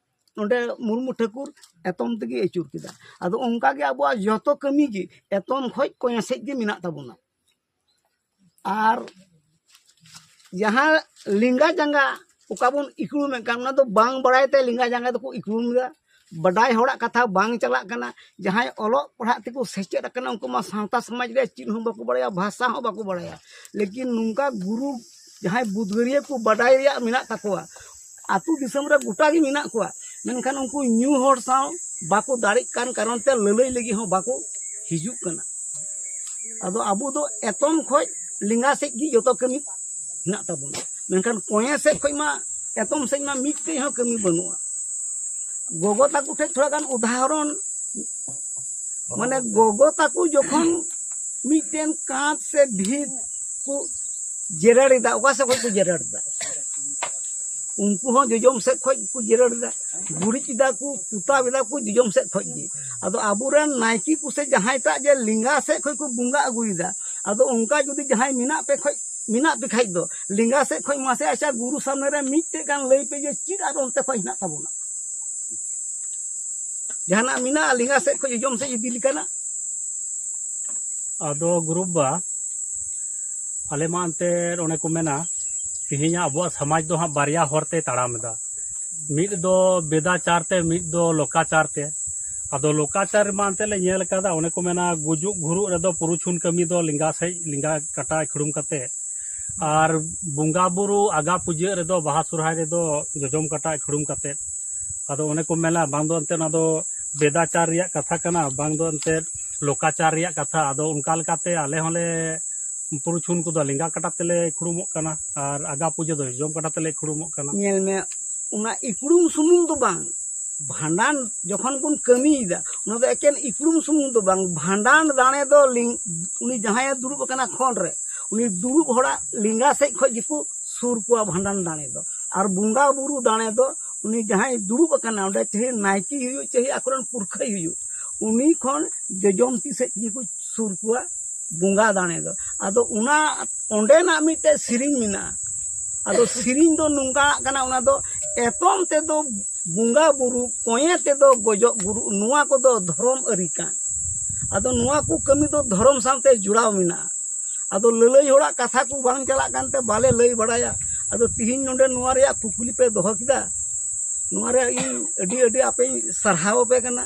ᱚᱸᱰᱮ ᱢᱩᱨᱢᱩ ᱴᱷᱟᱹᱠᱩᱨ ᱮᱛᱚᱢ ᱛᱮᱜᱮ ᱟᱹᱪᱩᱨ ᱠᱮᱫᱟ᱾ ᱟᱫᱚ ᱚᱱᱠᱟ ᱜᱮ ᱟᱵᱚᱣᱟᱜ ᱡᱚᱛᱚ ᱠᱟᱹᱢᱤ ᱜᱮ ᱮᱛᱚᱢ ᱠᱷᱚᱡ ᱠᱚᱧᱮ ᱥᱮᱫ ᱜᱮ ᱢᱮᱱᱟᱜ ᱛᱟᱵᱚᱱᱟ᱾ ᱟᱨ ᱡᱟᱦᱟᱸ ᱞᱮᱸᱜᱟ ᱡᱟᱸᱜᱟ ᱚᱠᱟ ᱵᱚᱱ ᱤᱠᱲᱩᱢᱮᱫ ᱠᱟᱱ, ᱚᱱᱟ ᱫᱚ ᱵᱟᱝ ᱵᱟᱲᱟᱭ ᱛᱮ ᱞᱮᱸᱜᱟ ᱡᱟᱸᱜᱟ ᱫᱚᱠᱚ ᱤᱠᱲᱩᱢ ᱮᱫᱟ᱾ ᱵᱟᱰᱟᱭ ᱦᱚᱲᱟᱜ ᱠᱟᱛᱷᱟ ᱵᱟᱝ ᱪᱟᱞᱟᱜ ᱠᱟᱱᱟ᱾ ᱡᱟᱦᱟᱸᱭ ᱚᱞᱚᱜ ᱯᱟᱲᱦᱟᱜ ᱛᱮᱠᱚ ᱥᱮᱪᱮᱫ ᱟᱠᱟᱱᱟ, ᱩᱱᱠᱩ ᱢᱟ ᱥᱟᱶᱛᱟ ᱥᱚᱢᱟᱡᱽ ᱨᱮᱭᱟᱜ ᱪᱮᱫ ᱦᱚᱸ ᱵᱟᱠᱚ ᱵᱟᱲᱟᱭᱟ, ᱵᱷᱟᱥᱟ ᱦᱚᱸ ᱵᱟᱠᱚ ᱵᱟᱲᱟᱭᱟ᱾ ᱞᱮᱠᱤᱱ ᱱᱚᱝᱠᱟ ᱜᱩᱨᱩ ᱡᱟᱦᱟᱸᱭ ᱵᱩᱫᱽᱜᱟᱹᱨᱤᱭᱟᱹ ᱠᱚ ᱵᱟᱰᱟᱭ ᱨᱮᱭᱟᱜ ᱢᱮᱱᱟᱜ ᱛᱟᱠᱚᱣᱟ, ᱟᱹᱛᱩ ᱫᱤᱥᱚᱢ ᱨᱮ ᱜᱚᱴᱟ ᱜᱮ ᱢᱮᱱᱟᱜ ᱠᱚᱣᱟ, ᱢᱮᱱᱠᱷᱟᱱ ᱩᱱᱠᱩ ᱧᱩ ᱦᱚᱲ ᱥᱟᱶ ᱵᱟᱠᱚ ᱫᱟᱲᱮᱜ ᱠᱟᱱ ᱠᱟᱨᱚᱱ ᱛᱮ ᱞᱟᱹᱞᱟᱹᱭ ᱞᱟᱹᱜᱤᱫ ᱦᱚᱸ ᱵᱟᱠᱚ ᱦᱤᱡᱩᱜ ᱠᱟᱱᱟ᱾ ᱟᱫᱚ ᱟᱵᱚ ᱫᱚ ᱮᱛᱚᱢ ᱠᱷᱚᱡ ᱞᱮᱸᱜᱟ ᱥᱮᱫ ᱜᱮ ᱡᱚᱛᱚ ᱠᱟᱹᱢᱤ ᱦᱮᱱᱟᱜ ᱛᱟᱵᱚᱱᱟ, ᱢᱮᱱᱠᱷᱟᱱ ᱠᱚᱧᱮ ᱥᱮᱫ ᱠᱷᱚᱡ ᱢᱟ, ᱮᱛᱚᱢ ᱥᱮᱫ ᱢᱟ ᱢᱤᱫᱴᱮᱡ ᱦᱚᱸ ᱠᱟᱹᱢᱤ ᱵᱟᱹᱱᱩᱜᱼᱟ᱾ ᱜᱚᱜᱚ ᱛᱟᱠᱚ ᱴᱷᱮᱡ ᱛᱷᱚᱲᱟ ᱜᱟᱱ ᱩᱫᱟᱦᱚᱨᱚᱱ, ᱢᱟᱱᱮ ᱜᱚᱜᱚ ᱛᱟᱠᱚ ᱡᱚᱠᱷᱚᱱ ᱢᱤᱫᱴᱮᱱ ᱠᱟᱸᱛ ᱥᱮ ᱵᱷᱤᱛ ᱠᱚ ᱡᱮᱨᱮᱲ ᱮᱫᱟ, ᱚᱠᱟ ᱥᱮᱫ ᱠᱷᱚᱡ ᱠᱚ ᱡᱮᱨᱮᱲ ᱮᱫᱟ? ᱩᱱᱠᱩ ᱦᱚᱸ ᱡᱚᱡᱚᱢ ᱥᱮᱫ ᱠᱷᱚᱡ ᱠᱚ ᱡᱮᱨᱮᱲ ᱮᱫᱟ, ᱜᱩᱨᱤᱡ ᱮᱫᱟ ᱠᱚ, ᱯᱚᱛᱟᱣ ᱮᱫᱟ ᱠᱚ ᱡᱚᱡᱚᱢ ᱥᱮᱫ ᱠᱷᱚᱡ ᱜᱮ᱾ ᱟᱫᱚ ᱟᱵᱚᱨᱮᱱ ᱱᱟᱭᱠᱮ ᱠᱚ ᱥᱮ ᱡᱟᱦᱟᱸᱭ ᱴᱟᱜ ᱡᱮ ᱞᱮᱸᱜᱟ ᱥᱮᱫ ᱠᱷᱚᱡ ᱠᱚ ᱵᱚᱸᱜᱟ ᱟᱹᱜᱩᱭᱮᱫᱟ, ᱟᱫᱚ ᱚᱱᱠᱟ ᱡᱩᱫᱤ ᱡᱟᱦᱟᱸᱭ ᱢᱮᱱᱟᱜ ᱯᱮ ᱠᱷᱚᱡ, ᱢᱮᱱᱟᱜ ᱯᱮ ᱠᱷᱟᱡ ᱫᱚ ᱞᱮᱸᱜᱟ ᱥᱮᱫ ᱠᱷᱚᱡ ᱢᱟᱥᱮ, ᱟᱪᱪᱷᱟ, ᱜᱩᱨᱩ ᱥᱟᱢᱱᱮ ᱨᱮ ᱢᱤᱫᱴᱮᱡ ᱜᱟᱱ ᱞᱟᱹᱭ ᱯᱮ ᱡᱮ ᱪᱮᱫ ᱟᱨ ᱚᱱᱛᱮ ᱠᱷᱚᱡ ᱦᱮᱱᱟᱜ ᱛᱟᱵᱚᱱᱟ, ᱡᱟᱦᱟᱱᱟᱜ ᱢᱮᱱᱟᱜᱼᱟ ᱞᱮᱸᱜᱟ ᱥᱮᱫ ᱠᱷᱚᱡ ᱡᱚᱡᱚᱢ ᱥᱮᱫ ᱤᱫᱤ ᱞᱮᱠᱟᱱᱟᱜ? ᱟᱫᱚ ᱜᱩᱨᱩ ᱵᱟᱵᱟ, ᱟᱞᱮ ᱢᱟ ᱮᱱᱛᱮᱫ ᱚᱱᱮ ᱠᱚ ᱢᱮᱱᱟ, ᱛᱮᱦᱮᱧᱟᱜ ᱟᱵᱚᱣᱟᱜ ᱥᱚᱢᱟᱡᱽ ᱫᱚ ᱦᱟᱸᱜ ᱵᱟᱨᱭᱟ ᱦᱚᱨ ᱛᱮᱭ ᱛᱟᱲᱟᱢ ᱮᱫᱟ᱾ ᱢᱤᱫ ᱫᱚ ᱵᱮᱫᱟᱪᱟᱨ ᱛᱮ, ᱢᱤᱫ ᱫᱚ ᱞᱳᱠᱟᱪᱟᱨ ᱛᱮ᱾ ᱟᱫᱚ ᱞᱳᱠᱟᱪᱟᱨ ᱨᱮᱢᱟ ᱮᱱᱛᱮᱫ ᱞᱮ ᱧᱮᱞ ᱟᱠᱟᱫᱟ, ᱚᱱᱮ ᱠᱚ ᱢᱮᱱᱟ, ᱜᱩᱡᱩᱜ ᱜᱷᱩᱨᱩᱜ ᱨᱮᱫᱚ ᱯᱩᱨᱩᱪᱷᱩᱱ ᱠᱟᱹᱢᱤ ᱫᱚ ᱞᱮᱸᱜᱟ ᱥᱮᱫ, ᱞᱮᱸᱜᱟ ᱠᱟᱴᱟ ᱠᱷᱩᱲᱩᱢ ᱠᱟᱛᱮ, ᱟᱨ ᱵᱚᱸᱜᱟ ᱵᱩᱨᱩ ᱟᱜᱟ ᱯᱩᱡᱟᱹ ᱨᱮᱫᱚ, ᱵᱟᱦᱟ ᱥᱚᱨᱦᱟᱭ ᱨᱮᱫᱚ ᱡᱚᱡᱚᱢ ᱠᱟᱴᱟ ᱠᱷᱩᱲᱩᱢ ᱠᱟᱛᱮ᱾ ᱟᱫᱚ ᱚᱱᱮ ᱠᱚ ᱢᱮᱱᱟ, ᱵᱟᱝ ᱫᱚ ᱮᱱᱛᱮᱫ ᱚᱱᱟ ᱫᱚ ᱵᱮᱫᱟᱪᱟᱨ ᱨᱮᱭᱟᱜ ᱠᱟᱛᱷᱟ ᱠᱟᱱᱟ, ᱵᱟᱝ ᱫᱚ ᱮᱱᱛᱮᱫ ᱞᱳᱠᱟᱪᱟᱨ ᱨᱮᱭᱟᱜ ᱠᱟᱛᱷᱟ᱾ ᱟᱫᱚ ᱚᱱᱠᱟ ᱞᱮᱠᱟᱛᱮ ᱟᱞᱮ ᱦᱚᱸᱞᱮ ᱯᱩᱨᱩᱪᱷᱩᱱ ᱠᱚᱫᱚ ᱞᱮᱸᱜᱟ ᱠᱟᱴᱟ ᱛᱮᱞᱮ ᱠᱷᱩᱲᱩᱢᱚᱜ ᱠᱟᱱᱟ ᱟᱨ ᱟᱜᱟ ᱯᱩᱡᱟᱹ ᱫᱚ ᱡᱚᱡᱚᱢ ᱠᱟᱴᱟ ᱛᱮᱞᱮ ᱠᱷᱩᱲᱩᱢᱚᱜ ᱠᱟᱱᱟ᱾ ᱧᱮᱞ ᱢᱮ, ᱚᱱᱟ ᱤᱠᱲᱩᱢ ᱥᱩᱢᱩᱝ ᱫᱚ ᱵᱟᱝ, ᱵᱷᱟᱸᱰᱟᱱ ᱡᱚᱠᱷᱚᱱ ᱵᱚᱱ ᱠᱟᱹᱢᱤᱭᱮᱫᱟ, ᱚᱱᱟ ᱫᱚ ᱮᱠᱮᱱ ᱤᱠᱲᱩᱢ ᱥᱩᱢᱩᱝ ᱫᱚ ᱵᱟᱝ, ᱵᱷᱟᱸᱰᱟᱱ ᱫᱟᱲᱮ ᱫᱚ ᱞᱤᱝ-, ᱩᱱᱤ ᱡᱟᱦᱟᱸᱭᱮ ᱫᱩᱲᱩᱵ ᱟᱠᱟᱱᱟ ᱠᱷᱚᱱ ᱨᱮ, ᱩᱱᱤ ᱫᱩᱲᱩᱵ ᱦᱚᱲᱟᱜ ᱞᱮᱸᱜᱟ ᱥᱮᱫ ᱠᱷᱚᱡ ᱜᱮᱠᱚ ᱥᱩᱨ ᱠᱚᱣᱟ ᱵᱷᱟᱸᱰᱟᱱ ᱫᱟᱲᱮ ᱫᱚ᱾ ᱟᱨ ᱵᱚᱸᱜᱟ ᱵᱩᱨᱩ ᱫᱟᱲᱮ ᱫᱚ ᱩᱱᱤ ᱡᱟᱦᱟᱸᱭ ᱫᱩᱲᱩᱵ ᱟᱠᱟᱱᱟ ᱚᱸᱰᱮ, ᱪᱟᱦᱮ ᱱᱟᱭᱠᱮ ᱦᱩᱭᱩᱜ, ᱪᱟᱦᱮ ᱟᱠᱚᱨᱮᱱ ᱯᱩᱨᱠᱷᱟᱹᱭ ᱦᱩᱭᱩᱜ, ᱩᱱᱤ ᱠᱷᱚᱱ ᱡᱚᱡᱚᱢ ᱛᱤ ᱥᱮᱫ ᱜᱮᱠᱚ ᱥᱩᱨ ᱠᱚᱣᱟ ᱵᱚᱸᱜᱟ ᱫᱟᱲᱮ ᱫᱚ᱾ ᱟᱫᱚ ᱚᱱᱟ ᱚᱸᱰᱮᱱᱟᱜ ᱢᱤᱫᱴᱮᱡ ᱥᱮᱨᱮᱧ ᱢᱮᱱᱟᱜᱼᱟ᱾ ᱟᱫᱚ ᱥᱮᱨᱮᱧ ᱫᱚ ᱱᱚᱝᱠᱟᱱᱟᱜ ᱠᱟᱱᱟ, ᱚᱱᱟ ᱫᱚ ᱮᱛᱚᱢ ᱛᱮᱫᱚ ᱵᱚᱸᱜᱟ ᱵᱩᱨᱩ, ᱠᱚᱸᱭᱮ ᱛᱮᱫᱚ ᱜᱚᱡᱚᱜ ᱜᱩᱨᱩ, ᱱᱚᱣᱟ ᱠᱚᱫᱚ ᱫᱷᱚᱨᱚᱢ ᱟᱹᱨᱤ ᱠᱟᱱ᱾ ᱟᱫᱚ ᱱᱚᱣᱟ ᱠᱚ ᱠᱟᱹᱢᱤ ᱫᱚ ᱫᱷᱚᱨᱚᱢ ᱥᱟᱶᱛᱮ ᱡᱚᱲᱟᱣ ᱢᱮᱱᱟᱜᱼᱟ᱾ ᱟᱫᱚ ᱞᱟᱹᱞᱟᱹᱭ ᱦᱚᱲᱟᱜ ᱠᱟᱛᱷᱟ ᱠᱚ ᱵᱟᱝ ᱪᱟᱞᱟᱜ ᱠᱟᱱᱛᱮ ᱵᱟᱞᱮ ᱞᱟᱹᱭ ᱵᱟᱲᱟᱭᱟ᱾ ᱟᱫᱚ ᱛᱤᱦᱤᱧ ᱱᱚᱰᱮ ᱱᱚᱣᱟ ᱨᱮᱭᱟᱜ ᱠᱩᱠᱞᱤ ᱯᱮ ᱫᱚᱦᱚ ᱠᱮᱫᱟ, ᱱᱚᱣᱟ ᱨᱮᱭᱟᱜ ᱤᱧ ᱟᱹᱰᱤ ᱟᱹᱰᱤ ᱟᱯᱮᱧ ᱥᱟᱨᱦᱟᱣ ᱟᱯᱮ ᱠᱟᱱᱟ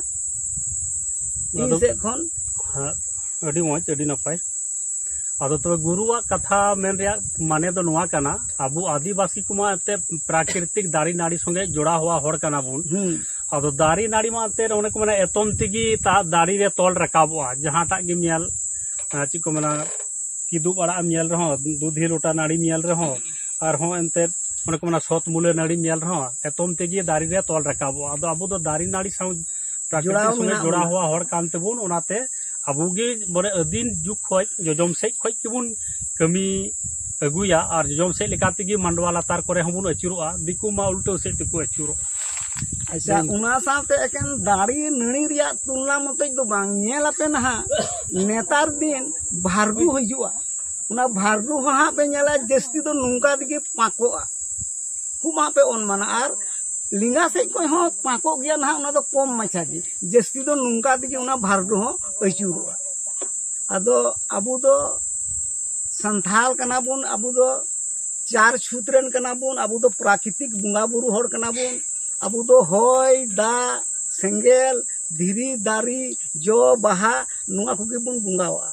ᱤᱧ ᱟᱫᱚ ᱥᱮᱫ ᱠᱷᱚᱱ᱾ ᱦᱮᱸ, ᱟᱹᱰᱤ ᱢᱚᱡᱽ, ᱟᱹᱰᱤ ᱱᱟᱯᱟᱭ᱾ ᱟᱫᱚ ᱛᱚᱵᱮ ᱜᱩᱨᱩᱣᱟᱜ ᱠᱟᱛᱷᱟ ᱢᱮᱱ ᱨᱮᱭᱟᱜ ᱢᱟᱱᱮ ᱫᱚ ᱱᱚᱣᱟ ᱠᱟᱱᱟ, ᱟᱵᱚ ᱟᱹᱫᱤᱵᱟᱹᱥᱤ ᱠᱚᱢᱟ ᱮᱱᱛᱮᱫ ᱯᱨᱟᱠᱨᱤᱛᱤᱠ ᱫᱟᱨᱮ ᱱᱟᱹᱲᱤ ᱥᱚᱸᱜᱮ ᱡᱚᱲᱟᱣ ᱦᱚᱣᱟ ᱦᱚᱲ ᱠᱟᱱᱟ ᱵᱚᱱ᱾ ᱦᱩᱸ᱾ ᱟᱫᱚ ᱫᱟᱨᱮ ᱱᱟᱹᱲᱤ ᱢᱟ ᱮᱱᱛᱮᱫ ᱚᱱᱮ ᱠᱚ ᱢᱮᱱᱟ, ᱮᱛᱚᱢ ᱛᱮᱜᱮ ᱛᱟ-, ᱫᱟᱨᱮ ᱨᱮ ᱛᱚᱞ ᱨᱟᱠᱟᱵᱚᱜᱼᱟ᱾ ᱡᱟᱦᱟᱸᱴᱟᱜ ᱜᱮ ᱧᱮᱞ, ᱟᱸ, ᱪᱮᱫ ᱠᱚ ᱢᱮᱱᱟ, ᱠᱤᱫᱩᱵ ᱟᱲᱟᱜ ᱮᱢ ᱧᱮᱞ ᱨᱮᱦᱚᱸ, ᱫᱩᱫᱷᱤ ᱞᱚᱴᱟ ᱱᱟᱹᱲᱤᱢ ᱧᱮᱞ ᱨᱮᱦᱚᱸ, ᱟᱨᱦᱚᱸ ᱮᱱᱛᱮᱫ ᱚᱱᱮ ᱠᱚ ᱢᱮᱱᱟ, ᱥᱚᱛ ᱢᱩᱞᱟᱹ ᱱᱟᱹᱲᱤᱢ ᱧᱮᱞ ᱨᱮᱦᱚᱸ, ᱮᱛᱚᱢ ᱛᱮᱜᱮ ᱫᱟᱨᱮ ᱨᱮ ᱛᱚᱞ ᱨᱟᱠᱟᱵᱚᱜᱼᱟ᱾ ᱟᱫᱚ ᱟᱵᱚ ᱫᱚ ᱫᱟᱨᱮ ᱱᱟᱹᱲᱤ ᱥᱟᱶ ᱯᱨᱟᱠᱨᱤᱛᱤᱠ ᱡᱚᱲᱟᱣ ᱥᱚᱸᱜᱮ ᱢᱮᱱᱟᱜ ᱡᱚᱲᱟᱣ ᱵᱚᱱᱟ᱾ ᱦᱚᱣᱟ ᱦᱚᱲ ᱠᱟᱱ ᱛᱮᱵᱚᱱ, ᱚᱱᱟᱛᱮ ᱟᱵᱚ ᱜᱮ ᱵᱚᱞᱮ ᱟᱹᱫᱤᱢ ᱡᱩᱜᱽ ᱠᱷᱚᱡ, ᱡᱚᱡᱚᱢ ᱥᱮᱡ ᱠᱷᱚᱡ ᱜᱮᱵᱚᱱ ᱠᱟᱹᱢᱤ ᱟᱹᱜᱩᱭᱟ ᱟᱨ ᱡᱚᱡᱚᱢ ᱥᱮᱫ ᱞᱮᱠᱟ ᱛᱮᱜᱮ ᱢᱟᱰᱣᱟ ᱞᱟᱛᱟᱨ ᱠᱚᱨᱮ ᱦᱚᱸᱵᱚᱱ ᱟᱹᱪᱩᱨᱚᱜᱼᱟ᱾ ᱫᱤᱠᱩ ᱢᱟ ᱩᱞᱴᱟᱹᱣ ᱥᱮᱫ ᱛᱮᱠᱚ ᱟᱹᱪᱩᱨᱚᱜᱼᱟ᱾ ᱟᱪᱪᱷᱟ, ᱦᱩᱸ᱾ ᱚᱱᱟ ᱥᱟᱶᱛᱮ ᱮᱠᱮᱱ ᱫᱟᱲᱮ ᱱᱟᱹᱲᱤ ᱨᱮᱭᱟᱜ ᱛᱩᱞᱱᱟ ᱢᱚᱛᱚᱡ ᱫᱚ ᱵᱟᱝ, ᱧᱮᱞ ᱟᱯᱮ ᱱᱟᱦᱟᱜ ᱱᱮᱛᱟᱨ ᱫᱤᱱ ᱵᱷᱟᱨᱜᱩ ᱦᱤᱡᱩᱜᱼᱟ, ᱚᱱᱟ ᱵᱷᱟᱨᱜᱩ ᱦᱚᱸ ᱦᱟᱸᱜ ᱯᱮ ᱧᱮᱞᱟ ᱡᱟᱹᱥᱛᱤ ᱫᱚ ᱱᱚᱝᱠᱟ ᱛᱮᱜᱮ ᱯᱟᱸᱠᱚᱜᱼᱟ, ᱠᱷᱩᱵ ᱦᱟᱸᱜ ᱯᱮ ᱚᱱᱢᱟᱱᱟ᱾ ᱟᱨ ᱞᱮᱸᱜᱟ ᱥᱮᱫ ᱠᱷᱚᱱ ᱦᱚᱸ ᱯᱟᱸᱠᱚᱜ ᱜᱮᱭᱟ ᱱᱟᱦᱟᱜ, ᱚᱱᱟ ᱫᱚ ᱠᱚᱢ ᱢᱟᱪᱷᱟ ᱜᱮ, ᱡᱟᱹᱥᱛᱤ ᱫᱚ ᱱᱚᱝᱠᱟ ᱛᱮᱜᱮ ᱚᱱᱟ ᱵᱷᱟᱨᱜᱩ ᱦᱚᱸ ᱟᱹᱪᱩᱨᱚᱜᱼᱟ᱾ ᱟᱫᱚ ᱟᱵᱚ ᱫᱚ ᱥᱟᱱᱛᱷᱟᱞ ᱠᱟᱱᱟ ᱵᱚᱱ, ᱟᱵᱚ ᱫᱚ ᱪᱟᱨ ᱪᱷᱩᱛ ᱨᱮᱱ ᱠᱟᱱᱟ ᱵᱚᱱ, ᱟᱵᱚ ᱫᱚ ᱯᱨᱟᱠᱨᱤᱛᱤᱠ ᱵᱚᱸᱜᱟ ᱵᱩᱨᱩ ᱦᱚᱲ ᱠᱟᱱᱟ ᱵᱚᱱ᱾ ᱟᱵᱚ ᱫᱚ ᱦᱚᱭ, ᱫᱟᱜ, ᱥᱮᱸᱜᱮᱞ, ᱫᱷᱤᱨᱤ, ᱫᱟᱨᱮ, ᱡᱚ, ᱵᱟᱦᱟ, ᱱᱚᱣᱟ ᱠᱚᱜᱮ ᱵᱚᱱ ᱵᱚᱸᱜᱟᱣᱟᱜᱼᱟ᱾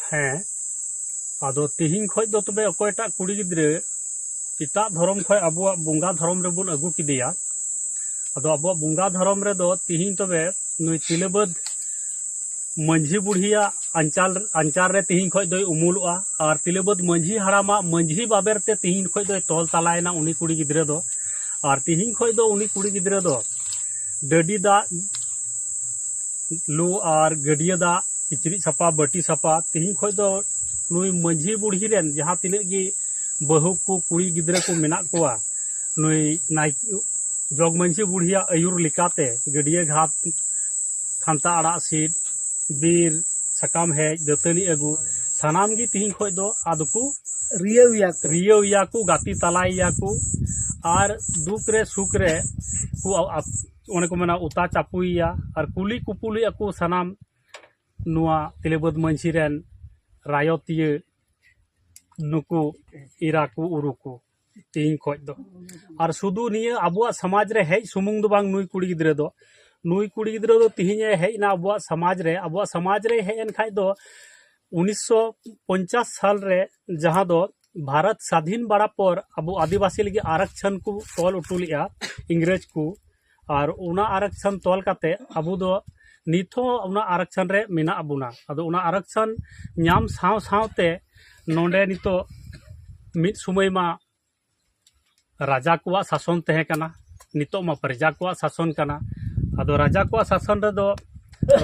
ᱦᱮᱸ, ᱟᱫᱚ ᱛᱤᱦᱤᱧ ᱠᱷᱚᱡ ᱫᱚ ᱛᱚᱵᱮ ᱚᱠᱚᱭᱴᱟᱜ ᱠᱩᱲᱤ ᱜᱤᱫᱽᱨᱟᱹ ᱮᱴᱟᱜ ᱫᱷᱚᱨᱚᱢ ᱠᱷᱚᱡ ᱟᱵᱚᱣᱟᱜ ᱵᱚᱸᱜᱟ ᱫᱷᱚᱨᱚᱢ ᱨᱮᱵᱚᱱ ᱟᱹᱜᱩ ᱠᱮᱫᱮᱭᱟ, ᱟᱫᱚ ᱟᱵᱚᱣᱟᱜ ᱵᱚᱸᱜᱟ ᱫᱷᱚᱨᱚᱢ ᱨᱮᱫᱚ ᱛᱤᱦᱤᱧ ᱛᱚᱵᱮ ᱱᱩᱭ ᱛᱤᱞᱟᱹᱵᱟᱹᱫ ᱢᱟᱹᱡᱷᱤ ᱵᱩᱲᱦᱤᱭᱟᱜ ᱟᱧᱪᱟᱞ, ᱟᱧᱪᱟᱨ ᱨᱮ ᱛᱤᱦᱤᱧ ᱠᱷᱚᱡ ᱫᱚᱭ ᱩᱢᱩᱞᱚᱜᱼᱟ᱾ ᱟᱨ ᱛᱤᱞᱟᱹᱵᱟᱹᱫ ᱢᱟᱹᱡᱷᱤ ᱦᱟᱲᱟᱢᱟᱜ ᱢᱟᱹᱡᱷᱤ ᱵᱟᱵᱮᱨ ᱛᱮ ᱛᱤᱦᱤᱧ ᱠᱷᱚᱡ ᱫᱚᱭ ᱛᱚᱞ ᱛᱟᱞᱟᱭᱮᱱᱟ ᱩᱱᱤ ᱠᱩᱲᱤ ᱜᱤᱫᱽᱨᱟᱹ ᱫᱚ᱾ ᱟᱨ ᱛᱤᱦᱤᱧ ᱠᱷᱚᱡ ᱫᱚ ᱩᱱᱤ ᱠᱩᱲᱤ ᱜᱤᱫᱽᱨᱟᱹ ᱫᱚ ᱰᱟᱹᱰᱤ ᱫᱟᱜ ᱞᱩ ᱟᱨ ᱜᱟᱹᱰᱭᱟᱹ ᱫᱟᱜ, ᱠᱤᱪᱨᱤᱡ ᱥᱟᱯᱷᱟ, ᱵᱟᱹᱴᱤ ᱥᱟᱯᱷᱟ, ᱛᱤᱦᱤᱧ ᱠᱷᱚᱡ ᱫᱚ ᱱᱩᱭ ᱢᱟᱹᱡᱷᱤ ᱵᱩᱲᱦᱤ ᱨᱮᱱ ᱡᱟᱦᱟᱸ ᱛᱤᱱᱟᱹᱜ ᱜᱮ ᱵᱟᱹᱦᱩ ᱠᱚ, ᱠᱩᱲᱤ ᱜᱤᱫᱽᱨᱟᱹ ᱠᱚ ᱢᱮᱱᱟᱜ ᱠᱚᱣᱟ, ᱱᱩᱭ ᱱᱟᱭ-, ᱡᱚᱜᱽ ᱢᱟᱹᱡᱷᱤ ᱵᱩᱲᱦᱤᱭᱟᱜ ᱟᱹᱭᱩᱨ ᱞᱮᱠᱟᱛᱮ ᱜᱟᱹᱰᱭᱟᱹ ᱜᱷᱟᱴ, ᱠᱷᱟᱱᱛᱟ ᱟᱲᱟᱜ ᱥᱤᱫ, ᱵᱤᱨ ᱥᱟᱠᱟᱢ ᱦᱮᱡ, ᱫᱟᱹᱛᱟᱹᱱᱤ ᱟᱹᱜᱩ, ᱥᱟᱱᱟᱢ ᱜᱮ ᱛᱤᱦᱤᱧ ᱠᱷᱚᱡ ᱫᱚ ᱟᱫᱚ ᱠᱚ ᱨᱤᱭᱟᱹᱣ ᱮᱭᱟ ᱠᱚ᱾ ᱨᱤᱭᱟᱹᱣ ᱮᱭᱟ ᱠᱚ, ᱜᱟᱛᱮ ᱛᱟᱞᱟᱭᱮᱭᱟ ᱠᱚ, ᱟᱨ ᱫᱩᱠ ᱨᱮ ᱥᱩᱠ ᱨᱮ ᱠᱚ ᱟ-, ᱟ-, ᱚᱱᱮ ᱠᱚ ᱢᱮᱱᱟ ᱚᱛᱟ ᱪᱟᱯᱚᱭᱮᱭᱟ, ᱟᱨ ᱠᱩᱞᱤ ᱠᱩᱯᱩᱞᱤ ᱟᱠᱚ ᱥᱟᱱᱟᱢ ᱱᱚᱣᱟ ᱛᱤᱞᱟᱹᱵᱟᱹᱫ ᱢᱟᱹᱡᱷᱤ ᱨᱮᱱ ᱨᱟᱭᱚᱛᱤᱭᱟᱹ ᱱᱩᱠᱩ ᱮᱨᱟ ᱠᱚ ᱩᱨᱩ ᱠᱚ᱾ ᱛᱤᱦᱤᱧ ᱠᱷᱚᱡ ᱫᱚ᱾ ᱟᱨ ᱥᱩᱫᱷᱩ ᱱᱤᱭᱟᱹ ᱟᱵᱚᱣᱟᱜ ᱥᱚᱢᱟᱡᱽ ᱨᱮ ᱦᱮᱡ ᱥᱩᱢᱩᱝ ᱫᱚ ᱵᱟᱝ, ᱱᱩᱭ ᱠᱩᱲᱤ ᱜᱤᱫᱽᱨᱟᱹ ᱫᱚ, ᱱᱩᱭ ᱠᱩᱲᱤ ᱜᱤᱫᱽᱨᱟᱹ ᱫᱚ ᱛᱤᱦᱤᱧ ᱮ ᱦᱮᱡ ᱮᱱᱟ ᱟᱵᱚᱣᱟᱜ ᱥᱚᱢᱟᱡᱽ ᱨᱮ, ᱟᱵᱚᱣᱟᱜ ᱥᱚᱢᱟᱡᱽ ᱨᱮ ᱦᱮᱡ ᱮᱱ ᱠᱷᱟᱡ ᱫᱚ ᱩᱱᱤᱥᱥᱚ ᱯᱚᱧᱪᱟᱥ ᱥᱟᱞ ᱨᱮ, ᱡᱟᱦᱟᱸ ᱫᱚ ᱵᱷᱟᱨᱚᱛ ᱥᱟᱫᱷᱤᱱ ᱵᱟᱲᱟ ᱯᱚᱨ ᱟᱵᱚ ᱟᱹᱫᱤᱵᱟᱹᱥᱤ ᱞᱟᱹᱜᱤᱫ ᱟᱨᱚᱠᱪᱷᱚᱱ ᱠᱚ ᱛᱚᱞ ᱦᱚᱴᱚ ᱞᱮᱫᱼᱟ ᱤᱝᱨᱮᱡᱽ ᱠᱚ, ᱟᱨ ᱚᱱᱟ ᱟᱨᱚᱠᱪᱷᱚᱱ ᱛᱚᱞ ᱠᱟᱛᱮ ᱟᱵᱚ ᱫᱚ ᱱᱤᱛ ᱦᱚᱸ ᱚᱱᱟ ᱟᱨᱚᱠᱪᱷᱚᱱ ᱨᱮ ᱢᱮᱱᱟᱜ ᱵᱚᱱᱟ᱾ ᱟᱫᱚ ᱚᱱᱟ ᱟᱨᱚᱠᱪᱷᱚᱱ ᱧᱟᱢ ᱥᱟᱶ ᱥᱟᱶᱛᱮ ᱱᱚᱰᱮ ᱱᱤᱛᱚᱜ ᱢᱤᱫ ᱥᱚᱢᱚᱭ ᱢᱟ ᱨᱟᱡᱟ ᱠᱚᱣᱟᱜ ᱥᱟᱥᱚᱱ ᱛᱟᱦᱮᱸ ᱠᱟᱱᱟ, ᱱᱤᱛᱚᱜ ᱢᱟ ᱯᱨᱚᱡᱟ ᱠᱚᱣᱟᱜ ᱥᱟᱥᱚᱱ ᱠᱟᱱᱟ᱾ ᱟᱫᱚ ᱨᱟᱡᱟ ᱠᱚᱣᱟᱜ ᱥᱟᱥᱚᱱ ᱨᱮᱫᱚ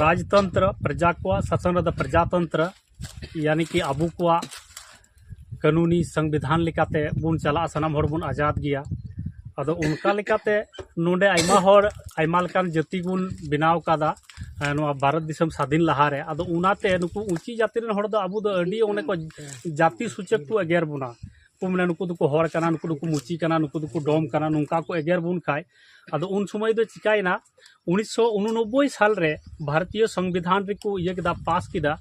ᱨᱟᱡᱽᱛᱚᱱᱛᱨᱚ, ᱯᱨᱚᱡᱟ ᱠᱚᱣᱟᱜ ᱥᱟᱥᱚᱱ ᱨᱮᱫᱚ ᱯᱨᱚᱡᱟᱛᱚᱱᱛᱨᱚ᱾ ᱭᱟᱱᱤ ᱠᱤ ᱟᱵᱚ ᱠᱚᱣᱟᱜ ᱠᱟᱹᱱᱩᱱᱤ ᱥᱚᱝᱵᱤᱫᱷᱟᱱ ᱞᱮᱠᱟᱛᱮ ᱵᱚᱱ ᱪᱟᱞᱟᱜᱼᱟ, ᱥᱟᱱᱟᱢ ᱦᱚᱲ ᱵᱚᱱ ᱟᱡᱟᱫ ᱜᱮᱭᱟ᱾ ᱟᱫᱚ ᱚᱱᱠᱟ ᱞᱮᱠᱟᱛᱮ ᱱᱚᱰᱮ ᱟᱭᱢᱟ ᱦᱚᱲ ᱟᱭᱢᱟ ᱞᱮᱠᱟᱱ ᱡᱟᱹᱛᱤ ᱵᱚᱱ ᱵᱮᱱᱟᱣ ᱠᱟᱫᱟ, ᱮᱸ, ᱱᱚᱣᱟ ᱵᱷᱟᱨᱚᱛ ᱫᱤᱥᱚᱢ ᱥᱟᱹᱫᱷᱤᱱ ᱞᱟᱦᱟᱨᱮ᱾ ᱟᱫᱚ ᱚᱱᱟᱛᱮ ᱱᱩᱠᱩ ᱩᱪᱤ ᱡᱟᱹᱛᱤ ᱨᱮᱱ ᱦᱚᱲ ᱫᱚ ᱟᱵᱚ ᱫᱚ ᱟᱹᱰᱤ ᱚᱱᱮ ᱠᱚ ᱡᱟᱹᱛᱤ ᱥᱩᱪᱚᱠ ᱠᱚ ᱮᱜᱮᱨ ᱵᱚᱱᱟ᱾ ᱠᱚ ᱢᱮᱱᱟ ᱱᱩᱠᱩ ᱫᱚᱠᱚ ᱦᱚᱲ ᱠᱟᱱᱟ, ᱱᱩᱠᱩ ᱫᱚᱠᱚ ᱢᱩᱪᱤ ᱠᱟᱱᱟ, ᱱᱩᱠᱩ ᱫᱚᱠᱚ ᱰᱚᱢ ᱠᱟᱱᱟ, ᱱᱚᱝᱠᱟ ᱠᱚ ᱮᱜᱮᱨ ᱵᱚᱱ ᱠᱷᱟᱡ᱾ ᱟᱫᱚ ᱩᱱ ᱥᱚᱢᱚᱭ ᱫᱚ ᱪᱤᱠᱟᱭᱮᱱᱟ, ᱩᱱᱤᱥᱥᱚ ᱩᱱᱩᱱᱚᱵᱵᱳᱭ ᱥᱟᱞ ᱨᱮ ᱵᱷᱟᱨᱚᱛᱤᱭᱚ ᱥᱚᱝᱵᱤᱫᱷᱟᱱ ᱨᱮᱠᱚ ᱤᱭᱟᱹ ᱠᱮᱫᱟ, ᱯᱟᱥ ᱠᱮᱫᱟ,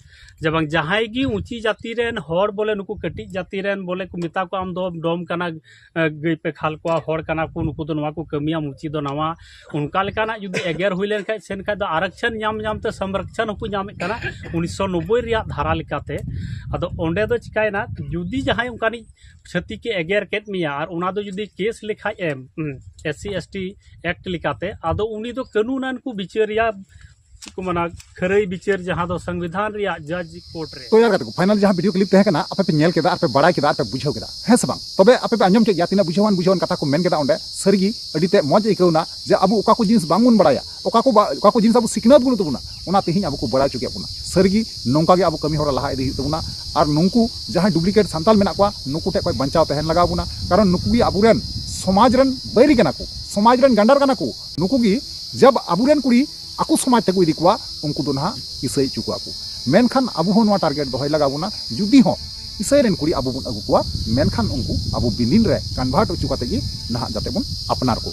ᱡᱮ ᱵᱟᱝ ᱡᱟᱦᱟᱸᱭ ᱜᱮ ᱩᱪᱤ ᱡᱟᱹᱛᱤ ᱨᱮᱱ ᱦᱚᱲ ᱵᱚᱞᱮ ᱱᱩᱠᱩ ᱠᱟᱹᱴᱤᱡ ᱡᱟᱹᱛᱤ ᱨᱮᱱ ᱵᱚᱞᱮ ᱠᱚ ᱢᱮᱛᱟ ᱠᱚᱣᱟ, "ᱟᱢ ᱫᱚ ᱰᱚᱢ ᱠᱟᱱᱟ, ᱮ, ᱜᱟᱹᱭ ᱯᱮ ᱠᱷᱟᱞ ᱠᱚᱣᱟ, ᱦᱚᱲ ᱠᱟᱱᱟ ᱠᱚ, ᱱᱩᱠᱩ ᱫᱚ ᱱᱚᱣᱟ ᱠᱚ ᱠᱟᱹᱢᱤᱭᱟ, ᱢᱩᱪᱤ ᱫᱚ ᱱᱟᱣᱟ", ᱚᱱᱠᱟ ᱞᱮᱠᱟᱱᱟᱜ ᱡᱩᱫᱤ ᱮᱜᱮᱨ ᱦᱩᱭ ᱞᱮᱱᱠᱷᱟᱡ, ᱥᱮᱱ ᱠᱷᱟᱡ ᱫᱚ ᱟᱨᱚᱠᱥᱚᱱ ᱧᱟᱢ ᱧᱟᱢ ᱛᱮ ᱥᱚᱝᱨᱚᱠᱥᱚᱱ ᱦᱚᱸᱠᱚ ᱧᱟᱢᱮᱫ ᱠᱟᱱᱟ ᱩᱱᱤᱥᱥᱚ ᱱᱚᱵᱵᱳᱭ ᱨᱮᱭᱟᱜ ᱫᱷᱟᱨᱟ ᱞᱮᱠᱟᱛᱮ᱾ ᱟᱫᱚ ᱚᱸᱰᱮ ᱫᱚ ᱪᱤᱠᱟᱭᱮᱱᱟ, ᱡᱩᱫᱤ ᱡᱟᱦᱟᱸᱭ ᱚᱱᱠᱟᱱᱤᱡ ᱪᱷᱟᱹᱛᱤᱠ ᱮ ᱮᱜᱮᱨ ᱠᱮᱫ ᱢᱮᱭᱟ ᱟᱨ ᱚᱱᱟ ᱫᱚ ᱡᱩᱫᱤ ᱠᱮᱥ ᱞᱮᱠᱷᱟᱡ ᱮᱢ, S C S T act ᱞᱮᱠᱟᱛᱮ, ᱟᱫᱚ ᱩᱱᱤ ᱫᱚ ᱠᱟᱹᱱᱩᱱᱟᱱ ᱠᱚ ᱵᱤᱪᱟᱹᱨᱮᱭᱟ, ᱪᱮᱫ ᱠᱚ ᱢᱮᱱᱟ, ᱠᱷᱟᱹᱨᱟᱹᱭ ᱵᱤᱪᱟᱹᱨ, ᱡᱟᱦᱟᱸ ᱫᱚ ᱥᱚᱝᱵᱤᱫᱷᱟᱱ ᱨᱮᱭᱟᱜ ᱡᱟᱡᱽ ᱠᱳᱨᱴ ᱨᱮ᱾ ᱛᱚ ᱭᱟᱨ ᱜᱟᱛᱮ ᱠᱚ, ᱯᱷᱟᱭᱱᱟᱞ ᱡᱟᱦᱟᱸ ᱵᱷᱤᱰᱤᱭᱳ ᱠᱞᱤᱯ ᱛᱟᱦᱮᱸ ᱠᱟᱱᱟ, ᱟᱯᱮ ᱯᱮ ᱧᱮᱞ ᱠᱮᱫᱟ ᱟᱨ ᱯᱮ ᱵᱟᱲᱟᱭ ᱠᱮᱫᱟ ᱟᱨ ᱯᱮ ᱵᱩᱡᱷᱟᱹᱣ ᱠᱮᱫᱟ, ᱦᱮᱸ ᱥᱮ ᱵᱟᱝ? ᱛᱚᱵᱮ ᱟᱯᱮ ᱯᱮ ᱟᱸᱡᱚᱢ ᱠᱮᱫ ᱜᱮᱭᱟ ᱛᱤᱱᱟᱹᱜ ᱵᱩᱡᱷᱟᱹᱣᱟᱱ ᱵᱩᱡᱷᱟᱹᱣᱟᱱ ᱠᱟᱛᱷᱟ ᱠᱚ ᱢᱮᱱ ᱠᱮᱫᱟ ᱚᱸᱰᱮ᱾ ᱥᱟᱹᱨᱤᱜᱮ ᱟᱹᱰᱤ ᱛᱮ ᱢᱚᱡᱽ ᱟᱹᱭᱠᱟᱹᱣ ᱮᱱᱟ ᱡᱮ ᱟᱵᱚ ᱚᱠᱟ ᱠᱚ ᱡᱤᱱᱤᱥ ᱵᱟᱝ ᱵᱚᱱ ᱵᱟᱲᱟᱭᱟ, ᱚᱠᱟ ᱠᱚ ᱵᱟ-, ᱚᱠᱟ ᱠᱚ ᱡᱤᱱᱤᱥ ᱟᱵᱚ ᱥᱤᱠᱷᱱᱟᱹᱛ ᱵᱟᱹᱱᱩᱜ ᱛᱟᱵᱚᱱᱟ, ᱚᱱᱟ ᱛᱮᱦᱮᱧ ᱟᱵᱚ ᱠᱚ ᱵᱟᱲᱟᱭ ᱦᱚᱪᱚ ᱠᱮᱫ ᱵᱚᱱᱟ᱾ ᱥᱟᱹᱨᱤᱜᱮ ᱱᱚᱝᱠᱟ ᱜᱮ ᱟᱵᱚ ᱠᱟᱹᱢᱤ ᱦᱚᱨᱟ ᱞᱟᱦᱟ ᱤᱫᱤ ᱦᱩᱭᱩᱜ ᱛᱟᱵᱚᱱᱟ᱾ ᱟᱨ ᱱᱩᱠᱩ ᱡᱟᱦᱟᱸᱭ ᱰᱩᱯᱞᱤᱠᱮᱴ ᱥᱟᱱᱛᱟᱞ ᱢᱮᱱᱟᱜ ᱠᱚᱣᱟ, ᱱᱩᱠᱩ ᱴᱷᱮᱱ ᱠᱷᱚᱱ ᱵᱟᱧᱪᱟᱣ ᱛᱟᱦᱮᱱ ᱞᱟᱜᱟᱣ ᱵᱚᱱᱟ, ᱠᱟᱨᱚᱱ ᱱᱩᱠᱩ ᱜᱮ ᱟᱵᱚᱨᱮᱱ ᱥᱚᱢᱟᱡᱽ ᱨᱮᱱ ᱵᱟᱹᱭᱨᱤ ᱠᱟᱱᱟ ᱠᱚ, ᱥᱚᱢᱟᱡᱽ ᱨᱮᱱ ᱜᱟᱱᱰᱟᱨ ᱠᱟᱱᱟ ᱠᱚ᱾ ᱱᱩᱠᱩ ᱜᱮ ᱡᱟᱵ ᱟᱵᱚᱨᱮᱱ ᱠᱩᱲᱤ ᱟᱠᱚ ᱥᱚᱢᱟᱡᱽ ᱛᱮᱠᱚ ᱤᱫᱤ ᱠᱚᱣᱟ, ᱩᱱᱠᱩ ᱫᱚ ᱱᱟᱦᱟᱜ ᱤᱥᱟᱹᱭ ᱦᱚᱪᱚ ᱠᱚᱣᱟ ᱠᱚ᱾ ᱢᱮᱱᱠᱷᱟᱱ ᱟᱵᱚ ᱦᱚᱸ ᱱᱚᱣᱟ ᱴᱟᱨᱜᱮᱴ ᱫᱚᱦᱚᱭ ᱞᱟᱜᱟᱣ ᱵᱚᱱᱟ, ᱡᱩᱫᱤ ᱦᱚᱸ ᱤᱥᱟᱹᱭ ᱨᱮᱱ ᱠᱩᱲᱤ ᱟᱵᱚ ᱵᱚᱱ ᱟᱹᱜᱩ ᱠᱚᱣᱟ, ᱢᱮᱱᱠᱷᱟᱱ ᱩᱱᱠᱩ ᱟᱵᱚ ᱵᱤᱱᱤᱱ ᱨᱮ ᱠᱚᱱᱵᱷᱟᱨᱴ ᱦᱚᱪᱚ ᱠᱟᱛᱮ ᱜᱮ ᱱᱟᱦᱟᱜ ᱡᱟᱛᱮ ᱵᱚᱱ ᱟᱯᱱᱟᱨ ᱠᱚ,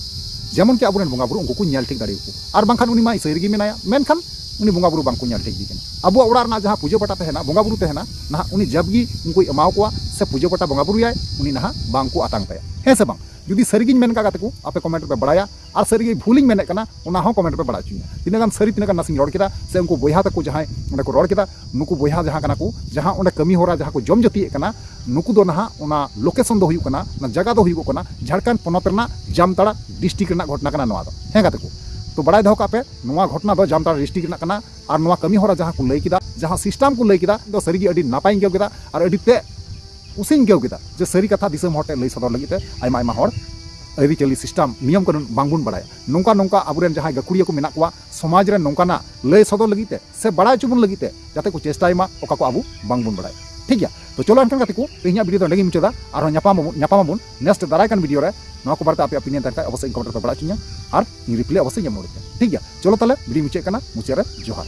ᱡᱮᱢᱚᱱ ᱠᱤ ᱟᱵᱚᱨᱮᱱ ᱵᱚᱸᱜᱟ ᱵᱩᱨᱩ ᱩᱱᱠᱩ ᱠᱚ ᱧᱮᱞ ᱴᱷᱤᱠ ᱫᱟᱲᱮᱭᱟᱠᱚ᱾ ᱟᱨ ᱵᱟᱝᱠᱷᱟᱱ ᱩᱱᱤ ᱢᱟ ᱤᱥᱟᱹᱭ ᱨᱮᱜᱮ ᱢᱮᱱᱟᱭᱟ, ᱢᱮᱱᱠᱷᱟᱱ ᱩᱱᱤ ᱵᱚᱸᱜᱟ ᱵᱩᱨᱩ ᱵᱟᱝ ᱠᱚ ᱧᱮᱞ ᱴᱷᱤᱠ ᱫᱮ ᱠᱟᱱᱟ᱾ ᱟᱵᱚᱣᱟᱜ ᱚᱲᱟᱜ ᱨᱮᱱᱟᱜ ᱡᱟᱦᱟᱸ ᱯᱩᱡᱟᱹ ᱯᱟᱴᱟ ᱛᱟᱦᱮᱱᱟ, ᱵᱚᱸᱜᱟ ᱵᱩᱨᱩ ᱛᱟᱦᱮᱱᱟ, ᱱᱟᱦᱟᱜ ᱩᱱᱤ ᱡᱟᱵ ᱜᱮ ᱩᱱᱠᱩᱭ ᱮᱢᱟᱣ ᱠᱚᱣᱟ ᱥᱮ ᱯᱩᱡᱟᱹ ᱯᱟᱴᱟ ᱵᱚᱸᱜᱟ ᱵᱩᱨᱩᱭᱟᱭ, ᱩᱱᱤ ᱱᱟᱦᱟᱜ ᱵᱟᱝ ᱠᱚ ᱟᱛᱟᱝ ᱛᱟᱭᱟ, ᱦᱮᱸ ᱥᱮ ᱵᱟᱝ? ᱡᱩᱫᱤ ᱥᱟᱹᱨᱤ ᱜᱤᱧ ᱢᱮᱱ ᱠᱟᱜ ᱜᱟᱛᱮ ᱠᱚ, ᱟᱯᱮ ᱠᱚᱢᱮᱱᱴ ᱨᱮᱯᱮ ᱵᱟᱲᱟᱭᱟ, ᱟᱨ ᱥᱟᱹᱨᱤ ᱜᱮ ᱵᱷᱩᱞᱤᱧ ᱢᱮᱱᱮᱫ ᱠᱟᱱᱟ, ᱚᱱᱟ ᱦᱚᱸ ᱠᱚᱢᱮᱱᱴ ᱨᱮᱯᱮ ᱵᱟᱲᱟᱭ ᱦᱚᱪᱚᱧᱟ᱾ ᱛᱤᱱᱟᱹᱜ ᱜᱟᱱ ᱥᱟᱹᱨᱤ, ᱛᱤᱱᱟᱹᱜ ᱜᱟᱱ ᱱᱟᱥᱮᱧ ᱨᱚᱲ ᱠᱮᱫᱟ, ᱥᱮ ᱩᱱᱠᱩ ᱵᱚᱭᱦᱟ ᱛᱟᱠᱚ ᱡᱟᱦᱟᱸᱭ ᱚᱸᱰᱮ ᱠᱚ ᱨᱚᱲ ᱠᱮᱫᱟ, ᱱᱩᱠᱩ ᱵᱚᱭᱦᱟ ᱡᱟᱦᱟᱸ ᱠᱟᱱᱟ ᱠᱚ, ᱡᱟᱦᱟᱸ ᱚᱸᱰᱮ ᱠᱟᱹᱢᱤ ᱦᱚᱨᱟ ᱡᱟᱦᱟᱸ ᱠᱚ ᱡᱚᱢ ᱡᱟᱹᱛᱤᱭᱮᱫ ᱠᱟᱱᱟ, ᱱᱩᱠᱩ ᱫᱚ ᱱᱟᱦᱟᱜ ᱚᱱᱟ ᱞᱳᱠᱮᱥᱚᱱ ᱫᱚ ᱦᱩᱭᱩᱜ ᱠᱟᱱᱟ, ᱚᱱᱟ ᱡᱟᱭᱜᱟ ᱫᱚ ᱦᱩᱭᱩᱜ ᱠᱟᱱᱟ ᱡᱷᱟᱲᱠᱷᱚᱸᱰ ᱯᱚᱱᱚᱛ ᱨᱮᱱᱟᱜ ᱡᱟᱢᱛᱟᱲᱟ ᱰᱤᱥᱴᱨᱤᱠᱴ ᱨᱮᱱᱟᱜ ᱜᱷᱚᱴᱚᱱᱟ ᱠᱟᱱᱟ ᱱᱚᱣᱟ ᱫᱚ, ᱦᱮᱸ ᱜᱟᱛᱮ ᱠᱚ᱾ ᱛᱚ ᱵᱟᱲᱟᱭ ᱫᱚᱦᱚ ᱠᱟᱜ ᱯᱮ, ᱱᱚᱣᱟ ᱜᱷᱚᱴᱚᱱᱟ ᱫᱚ ᱡᱟᱢᱛᱟᱲᱟ ᱰᱤᱥᱴᱨᱤᱠᱴ ᱨᱮᱱᱟᱜ ᱠᱟᱱᱟ᱾ ᱟᱨ ᱱᱚᱣᱟ ᱠᱟᱹᱢᱤ ᱦᱚᱨᱟ ᱡᱟᱦᱟᱸ ᱠᱚ ᱞᱟᱹᱭ ᱠᱮᱫᱟ, ᱡᱟᱦᱟᱸ ᱥᱤᱥᱴᱮᱢ ᱠᱚ ᱞᱟᱹᱭ ᱠᱮᱫᱟ, ᱫᱚ ᱥᱟᱹᱨᱤᱜᱮ ᱟᱹᱰᱤ ᱱᱟᱯᱟᱭᱤᱧ ᱟᱹᱭᱠᱟᱹᱣ ᱠᱮᱫᱟ ᱟᱨ ᱟᱹᱰᱤ ᱛᱮ ᱠᱩᱥᱤᱧ ᱟᱹᱭᱠᱟᱹᱣ ᱠᱮᱫᱟ ᱡᱮ ᱥᱟᱹᱨᱤ ᱠᱟᱛᱷᱟ ᱫᱤᱥᱚᱢ ᱦᱚᱲ ᱴᱷᱮᱱ ᱞᱟᱹᱭ ᱥᱚᱫᱚᱨ ᱞᱟᱹᱜᱤᱫ ᱛᱮ ᱟᱭᱢᱟ ᱟᱭᱢᱟ ᱦᱚᱲ ᱟᱹᱨᱤᱪᱟᱹᱞᱤ system, ᱱᱤᱭᱚᱢ ᱠᱟᱹᱱᱩᱱ ᱵᱟᱝᱵᱚᱱ ᱵᱟᱲᱟᱭᱟ᱾ ᱱᱚᱝᱠᱟ ᱱᱚᱝᱠᱟ ᱟᱵᱚᱨᱮᱱ ᱡᱟᱦᱟᱸᱭ ᱜᱟᱹᱠᱷᱩᱲᱤᱭᱟᱹ ᱠᱚ ᱢᱮᱱᱟᱜ ᱠᱚᱣᱟ, ᱥᱚᱢᱟᱡᱽ ᱨᱮ ᱱᱚᱝᱠᱟᱱᱟᱜ ᱞᱟᱹᱭ ᱥᱚᱫᱚᱨ ᱞᱟᱹᱜᱤᱫ ᱛᱮ ᱥᱮ ᱵᱟᱲᱟᱭ ᱦᱚᱪᱚ ᱵᱚᱱ ᱞᱟᱹᱜᱤᱫ ᱛᱮ, ᱡᱟᱛᱮ ᱠᱚ ᱪᱮᱥᱴᱟᱭ ᱢᱟ, ᱚᱠᱟ ᱠᱚ ᱟᱵᱚ ᱵᱟᱝᱵᱚᱱ ᱵᱟᱲᱟᱭᱟ᱾ ᱴᱷᱤᱠ ᱜᱮᱭᱟ? ᱛᱚ ᱪᱚᱞᱚ ᱮᱱᱠᱷᱟᱱ ᱜᱟᱛᱮ ᱠᱚ, ᱛᱮᱦᱮᱧᱟᱜ video ᱫᱚ ᱚᱸᱰᱮ ᱜᱤᱧ ᱢᱩᱪᱟᱹᱫᱟ᱾ ᱟᱨᱦᱚᱸ ᱧᱟᱯᱟᱢ ᱟᱵᱚᱱ, ᱧᱟᱯᱟᱢ ᱟᱵᱚᱱ next ᱫᱟᱨᱟᱭ ᱠᱟᱱ video ᱨᱮ᱾ ᱱᱚᱣᱟ ᱠᱚ ᱵᱟᱨᱮᱛᱮ ᱟᱯᱮᱭᱟᱜ opinion ᱛᱟᱦᱮᱱ ᱠᱷᱟᱱ ᱚᱵᱚᱥᱥᱳᱭ comment ᱨᱮᱯᱮ ᱵᱟᱲᱟᱭ ᱦᱚᱪᱚᱧᱟ, ᱟᱨ ᱤᱧ reply ᱚᱵᱚᱥᱥᱳᱭ ᱤᱧ ᱮᱢ ᱨᱩᱣᱟᱹᱲ ᱯᱮᱭᱟ᱾ ᱴᱷᱤᱠ ᱜᱮᱭᱟ? ᱪᱚᱞᱚ ᱛᱟᱦᱞᱮ video ᱢᱩᱪᱟᱹᱫ ᱠᱟᱱᱟ, ᱢᱩᱪᱟᱹᱫ ᱨᱮ ᱡᱚᱦᱟᱨ᱾